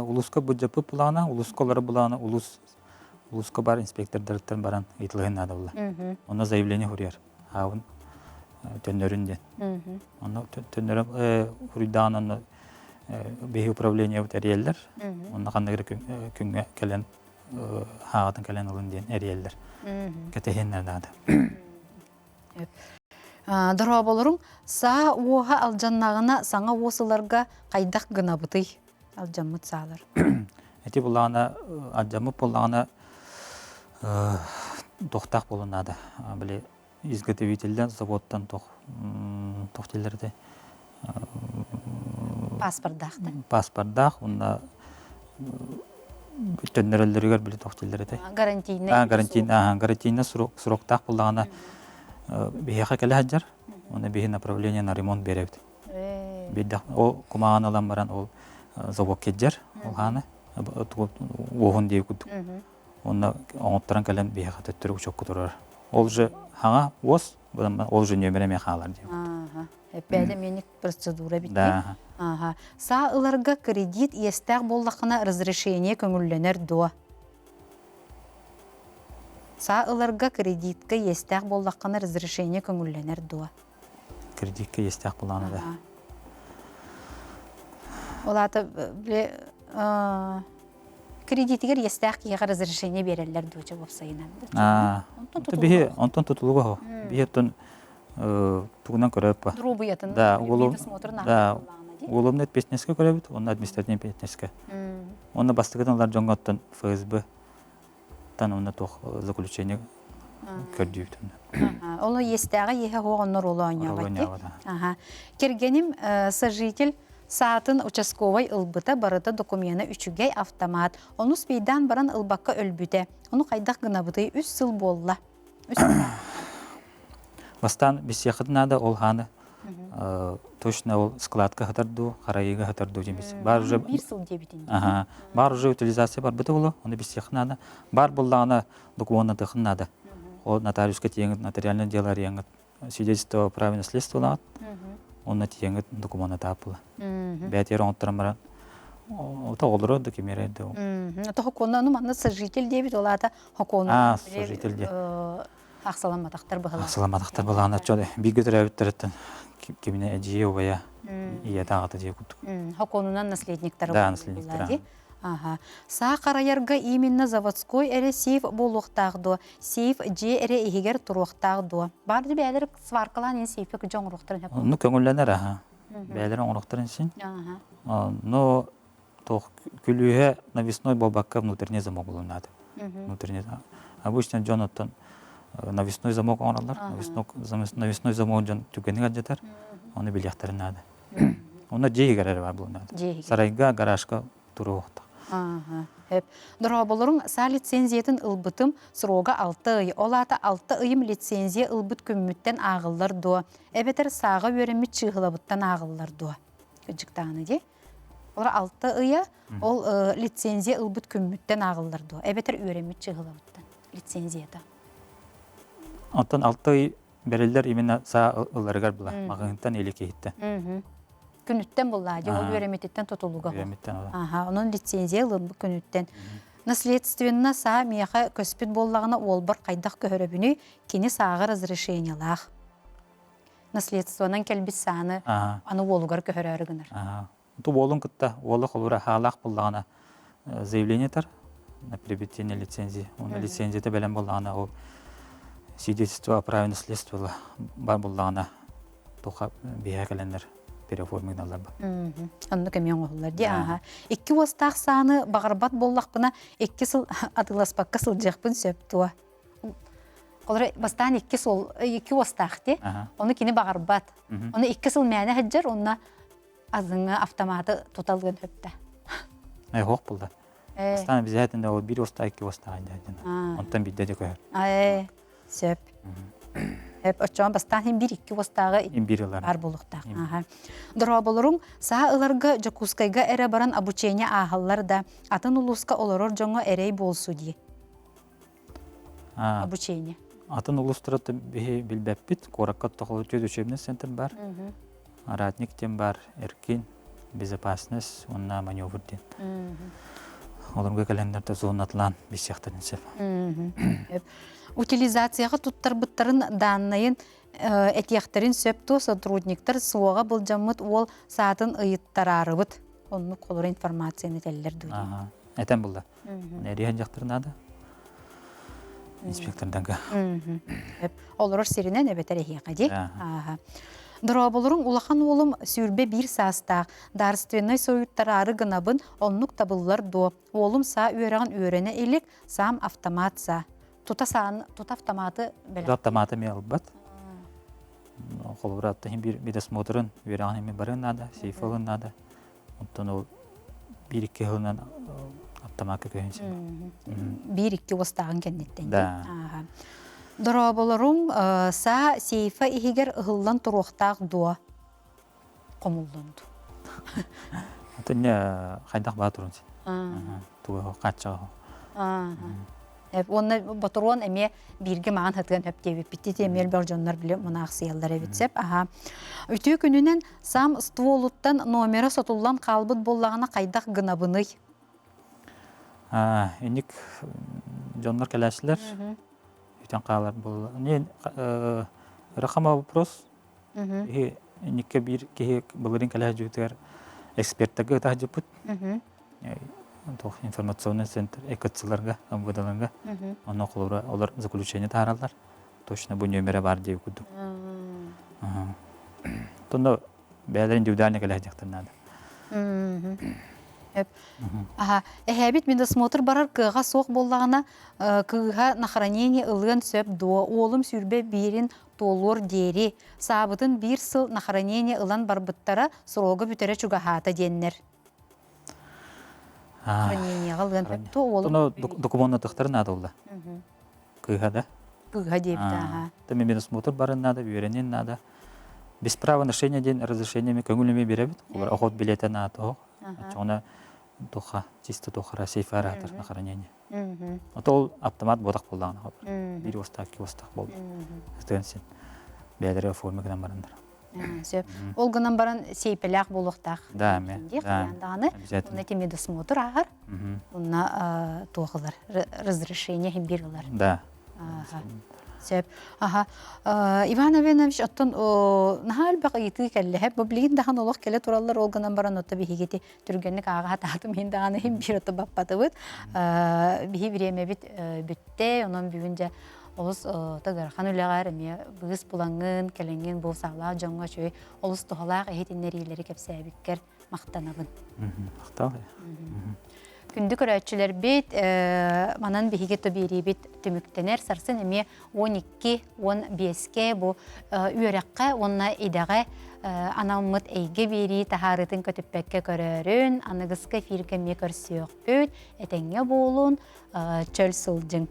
улууска былдьаппыт былаана, улууска олорор былаана улуус улууска бар инспектордарыттан баран ыйытылыһын наада буолла. Онно заявление суруйар. Аабын төннөрүн диэн. Онно төннөрө суруйдаҕын онно биһи управлениебыт эрийэллэр. Онно ханнык эрэ күҥҥэ кэлэн хааҕытын кэлэн ылын диэн эрийэллэр. Кэтэһиэннэр наада. Дорооболоруҥ саа уоһа алдьаннаҕына саҥа уос ыларга хайдах гынабытый? Алдьаммыт саалар. Эти буллаҕына алдьаммыт буоллаҕына туохтаах буолуон наада. Били изготовителлэн заводтан туох туох дииллэр этэй? Паспордаах да? Паспордаах уонна төннөрөллөрүгэр били туох дииллэр этэй? Гарантийнай. А, гарантийный, гарантийнай сроктаах буоллаҕына биһиэхэ кэлэ сылдьар. Уонна биһи направление на ремонт биэрэбит. Биирдэх ол кумааҕын ылан баран ол завод кирдьэр ол хааны уоһун дии курдук. Уонна оҥотторон кэлэн биһиэхэ төттөрү учуокка турар. Ол же хаҥа уос, ол же нүөмэрэ эмиэ хаалар дии. Эппээдэ миэник процедура битти. Да. Ага. Саа ыларга кредит иэстээх буоллаххына разрешение көҥүллэнэр дуо? Саа ыларга кредитка иэстээх буоллаххына разрешение көҥүллэнэр дуо? Кредитка иэстээх буолаана да. Ол аата бile кредитигэр иэстээх киһиэхэ разрешение биэрэллэр дуо чэ уопсайынан. Онтон биһи онтон тутулуга хо. Биһи оттон тугунан көрөп. Друбуятын да, да, уголовный ответственностька көрөбүт, онно административный ответственностька. Онно бастакытын ылар дьоҥҥо оттон ФСБ тан онно туох заключение көрдүүбүт. Ону иэстээҕи иэһэ суох онно оруолу оонньообот дии. Кэргэним сожитель саатын участковай ылбыта, барыта докумена үчүгэй автомат. Ону спейдаан баран ылбакка өлбүтэ. Ону хайдах гынабытый? Үс сыл буолла. Бастаан бисиэххитин наада ол хааны точно ол складка хатар дуу, харайыыга хатар дуу диэн Бар уже биир сыл диэбитин. Аха. Бар уже утилизация барбыта боло, оны бисиэххин наада. Бар буллаҕына докумуоннатыаххын наада. Ол нотариуска тиийэҥит нотариальное дело арыйаҥыт свидетельство о праве наследства ылаҕыт. Онно тиийэҥит докумуоннатаап була. Бээтигэр оҥотторон баран ото оҕолоро да кимиэрэ да. Тохокуонна ону манна сожитель диэбит ол аата хокуону Аа, сожитель диэ. Ахсаламматахтар быһылаах. Ахсаламматахтар быһылаана чол бииргэ төрөөбүттэриттэн киминэ эдьиийэ убайа ийэтэ аҕата дии курдук. Хокуонунан наследниктара Да, наследниктара. Ага. Саа харайарга именно заводской эрэ сейф буолуохтаах дуо? Сейф дьиэ эрэ иһигэр туруохтаах дуо? Баар бээлэр сваркалаан ин сейфи кыдьа оҥоруохтарын сөп. Ну көҥүллэнэр аха. Бээлэр оҥоруохтарын син. Но туох күлүүһэ навесной буолбакка внутренний замок булунаат. Внутренний обычно дьон оттон навесной замок оҥороллор. Навесной замок дьон түгэни алдьатар. Ону билиэхтэрин наада. Онно дьиэ иһигэр эрэ баар буолунаат. Сарайга, гаражка туруохтах. Дорооболоруҥ саа лицензиятын ылбытым срога алта ый. Ол аата алта ыйым лицензия ылбыт күммүттэн ааҕыллар дуо? Эбэтэр сааҕа үөрэммит чыыһылабыттан ааҕыллар дуо? Кыдьыктааны дии. Олор алта ыйа ол лицензия ылбыт күммүттэн ааҕыллар дуо? Эбэтэр үөрэммит чыыһылабыттан лицензията. Оттон алта ый бэриллэр именно саа ыларыгар була маҕаһыынтан или киһиттэн. Күнүттэн буллаа дии, ол үөрэммититтэн тутулуга. Аха, онон лицензия ылыммыт күнүттэн. Наследственно саа миэхэ көспүт буоллаҕына уолбар хайдах көһөрөбүнүй? Кини сааҕа разрешениелаах. Наследствонан кэлбит сааны аны уолугар көһөрөөрү гынар. Ту уолун кытта уола холура хаалаах буллаҕына заявление тар на приобретение лицензии. Уонна лицензията бэлэм буоллаҕына ол свидетельство о праве наследства бар буллаҕына туха биһэ кэлэннэр переоформиналар ба. Оннук эмиэ оҥоһуллар дии. Ааха. Икки уостаах сааны баҕарбат буоллахпына икки сыл атыыласпакка сылдьыахпын сөп дуо? Олор бастаан икки суол икки уостаах дии. Ону кини баҕарбат. Ону икки сыл мээнэ сылдьар уонна азыҥа автоматы туталыан сөптө. Э, хоох булда. Бастаан обязательно ол биир уостаах икки уостаах дьэ. Онтон биирдэ дьэ көһөр. Э, сөп. Сөп. Оччоон бастаан хин биир икки уостааҕы биир ылар. Бар буолуохтаах. Дорооболоруҥ саа ыларга Дьокуускайга эрэ баран обучение ааһаллар да, атын улууска олорор дьоҥҥо эрэй буолсу дии. Обучение. Атын улуустарда биһи билбэппит. Куоракка тохолоччу учебный центр бар. Ратник диэн бар, Эркин, безопасность уонна маневр диэн. Олорго кэлэннэрде зонатлаан билсиэхтэрин сөп. Утилизацияҕа туттарбыттарын дааннайын этиэхтэрин сөп туо сотрудниктар суоҕа былдьаммыт уол саатын ыйыттараарыбыт. Оннук олор информацияны этэллэр дуу. Этэн булла. Эриһэн дьахтар наада. Инспектордарга. Олорор сиринэн эбэтэр эһиэхэ дии. Дорооболоруҥ улахан уолум 21 саастаах, дарственнай суруйтараары гынабын, оннук табыллар дуо? Уолум саа үөрэҕин үөрэнэ илик, саам автомат саа. Тута саан, тута автоматы бэлэх. Тута автоматы эмиэ ылбат. Холобура, иһин биир медосмотрын үөрэҕин эмиэ барыан наада, сейф ылын наада. Онтон ол биир-икки сылынан автомакка көһөн син. Биир-икки уостааҕын кэнниттэн. Да. Дорооболоруҥ саа сейфа иһигэр ыһыллан туруохтаах дуо? Хомуллун дуу? Отон хайдах баа турун син. Туга хааччаҕа. Уонна ботуруон эмиэ бииргэ маҕан хатыан хөп диэбиппит ити эмиэ элбэх дьоннор били мунаахсыйаллар эбит сеп аха үтүө күнүнэн сам стволуттан номера сотуллан хаалбыт буоллаҕына хайдах гынабыный инник дьоннор кэлээчилэр үтэн хаалар буолла рахама вопрос Иһи инникке биир киһи былырыын кэлэ сылдьыбытыгар экспертарга ыта сылдьыппыт. Туох информационный центр ЭКЦларга, МВДларга. Онно холобура олор заключение таһаараллар. Точно бу нүөмэрэ баар диэбит курдук. Тонно бэйэлэрин индивидуально кэлэ сылдьыахтарын наада. Аха, эһээбит медосмотр барар кыаҕа суох буоллаҕына, кыыһа на хранение ылыан сөп дуо? Уолум 21-ин туолуор диэри, саабытын биир сыл на хранение ылан барбыттара, срога бүтэрэ чугаһаата диэннэр. Хранениеҕа ылыан сөп дуо уолум? Ону докумуоннатыахтарын наада буолла. Кыыһа да? Кыыһа диэбитэ, аха. Там медосмотр барын наада, үөрэниэн наада. Без права ношения диэн разрешение көҥүл эмиэ биэрэбит. Олор охот билиэтэ наада оһох. Оччоҕуна туха, чисто тухара сейф араатар на хранение. Ото ол автомат буотах буоллаҕына хобар. Биир уостаах, икки уостаах буолла. Ытыан син бэйэлэрэ оформи гынан бараннар. Сөп. Ол гынан баран сейпелээх буолуохтаах. Да, эмиэ. Да, даҕаны. Уонна ити медосмотр ааһар. Уонна туох ылар? Разрешение биир ылар. Да. Сөп. Аха. Иван Иванович, оттон наһаа элбэх ыйытыы кэллэ. Бу билигин дахан олох кэлэ тураллар, ол гынан баран отто биһигити түргэнник ааҕа сатаатым иһин даҕаны иһин биир ото баппатыбыт. Биһи бириэмэбит бүттэ, онон бүгүн дьэ олус тыгырхан үлэҕэр эмиэ быыс булаҥҥын, кэлэҥҥин бу саалаах дьоҥҥо үчүгэй олус туһалаах иһитиннэриилэри кэпсээбиккэр махтанабын. Махтал. Күндү көрөөччүлэрбит, манан биһиги биэриибит түмүктэнэр. Сарсын эмиэ 12-15-кэ бу үөрэххэ уонна идэҕэ анаммыт эйгэ биэрии таһаарыытын көтүппэккэ көрөөрүн, аныгыскы эфиргэ эмиэ көрсүөхпүт, этэҥҥэ буолун, чөл сылдьыҥ.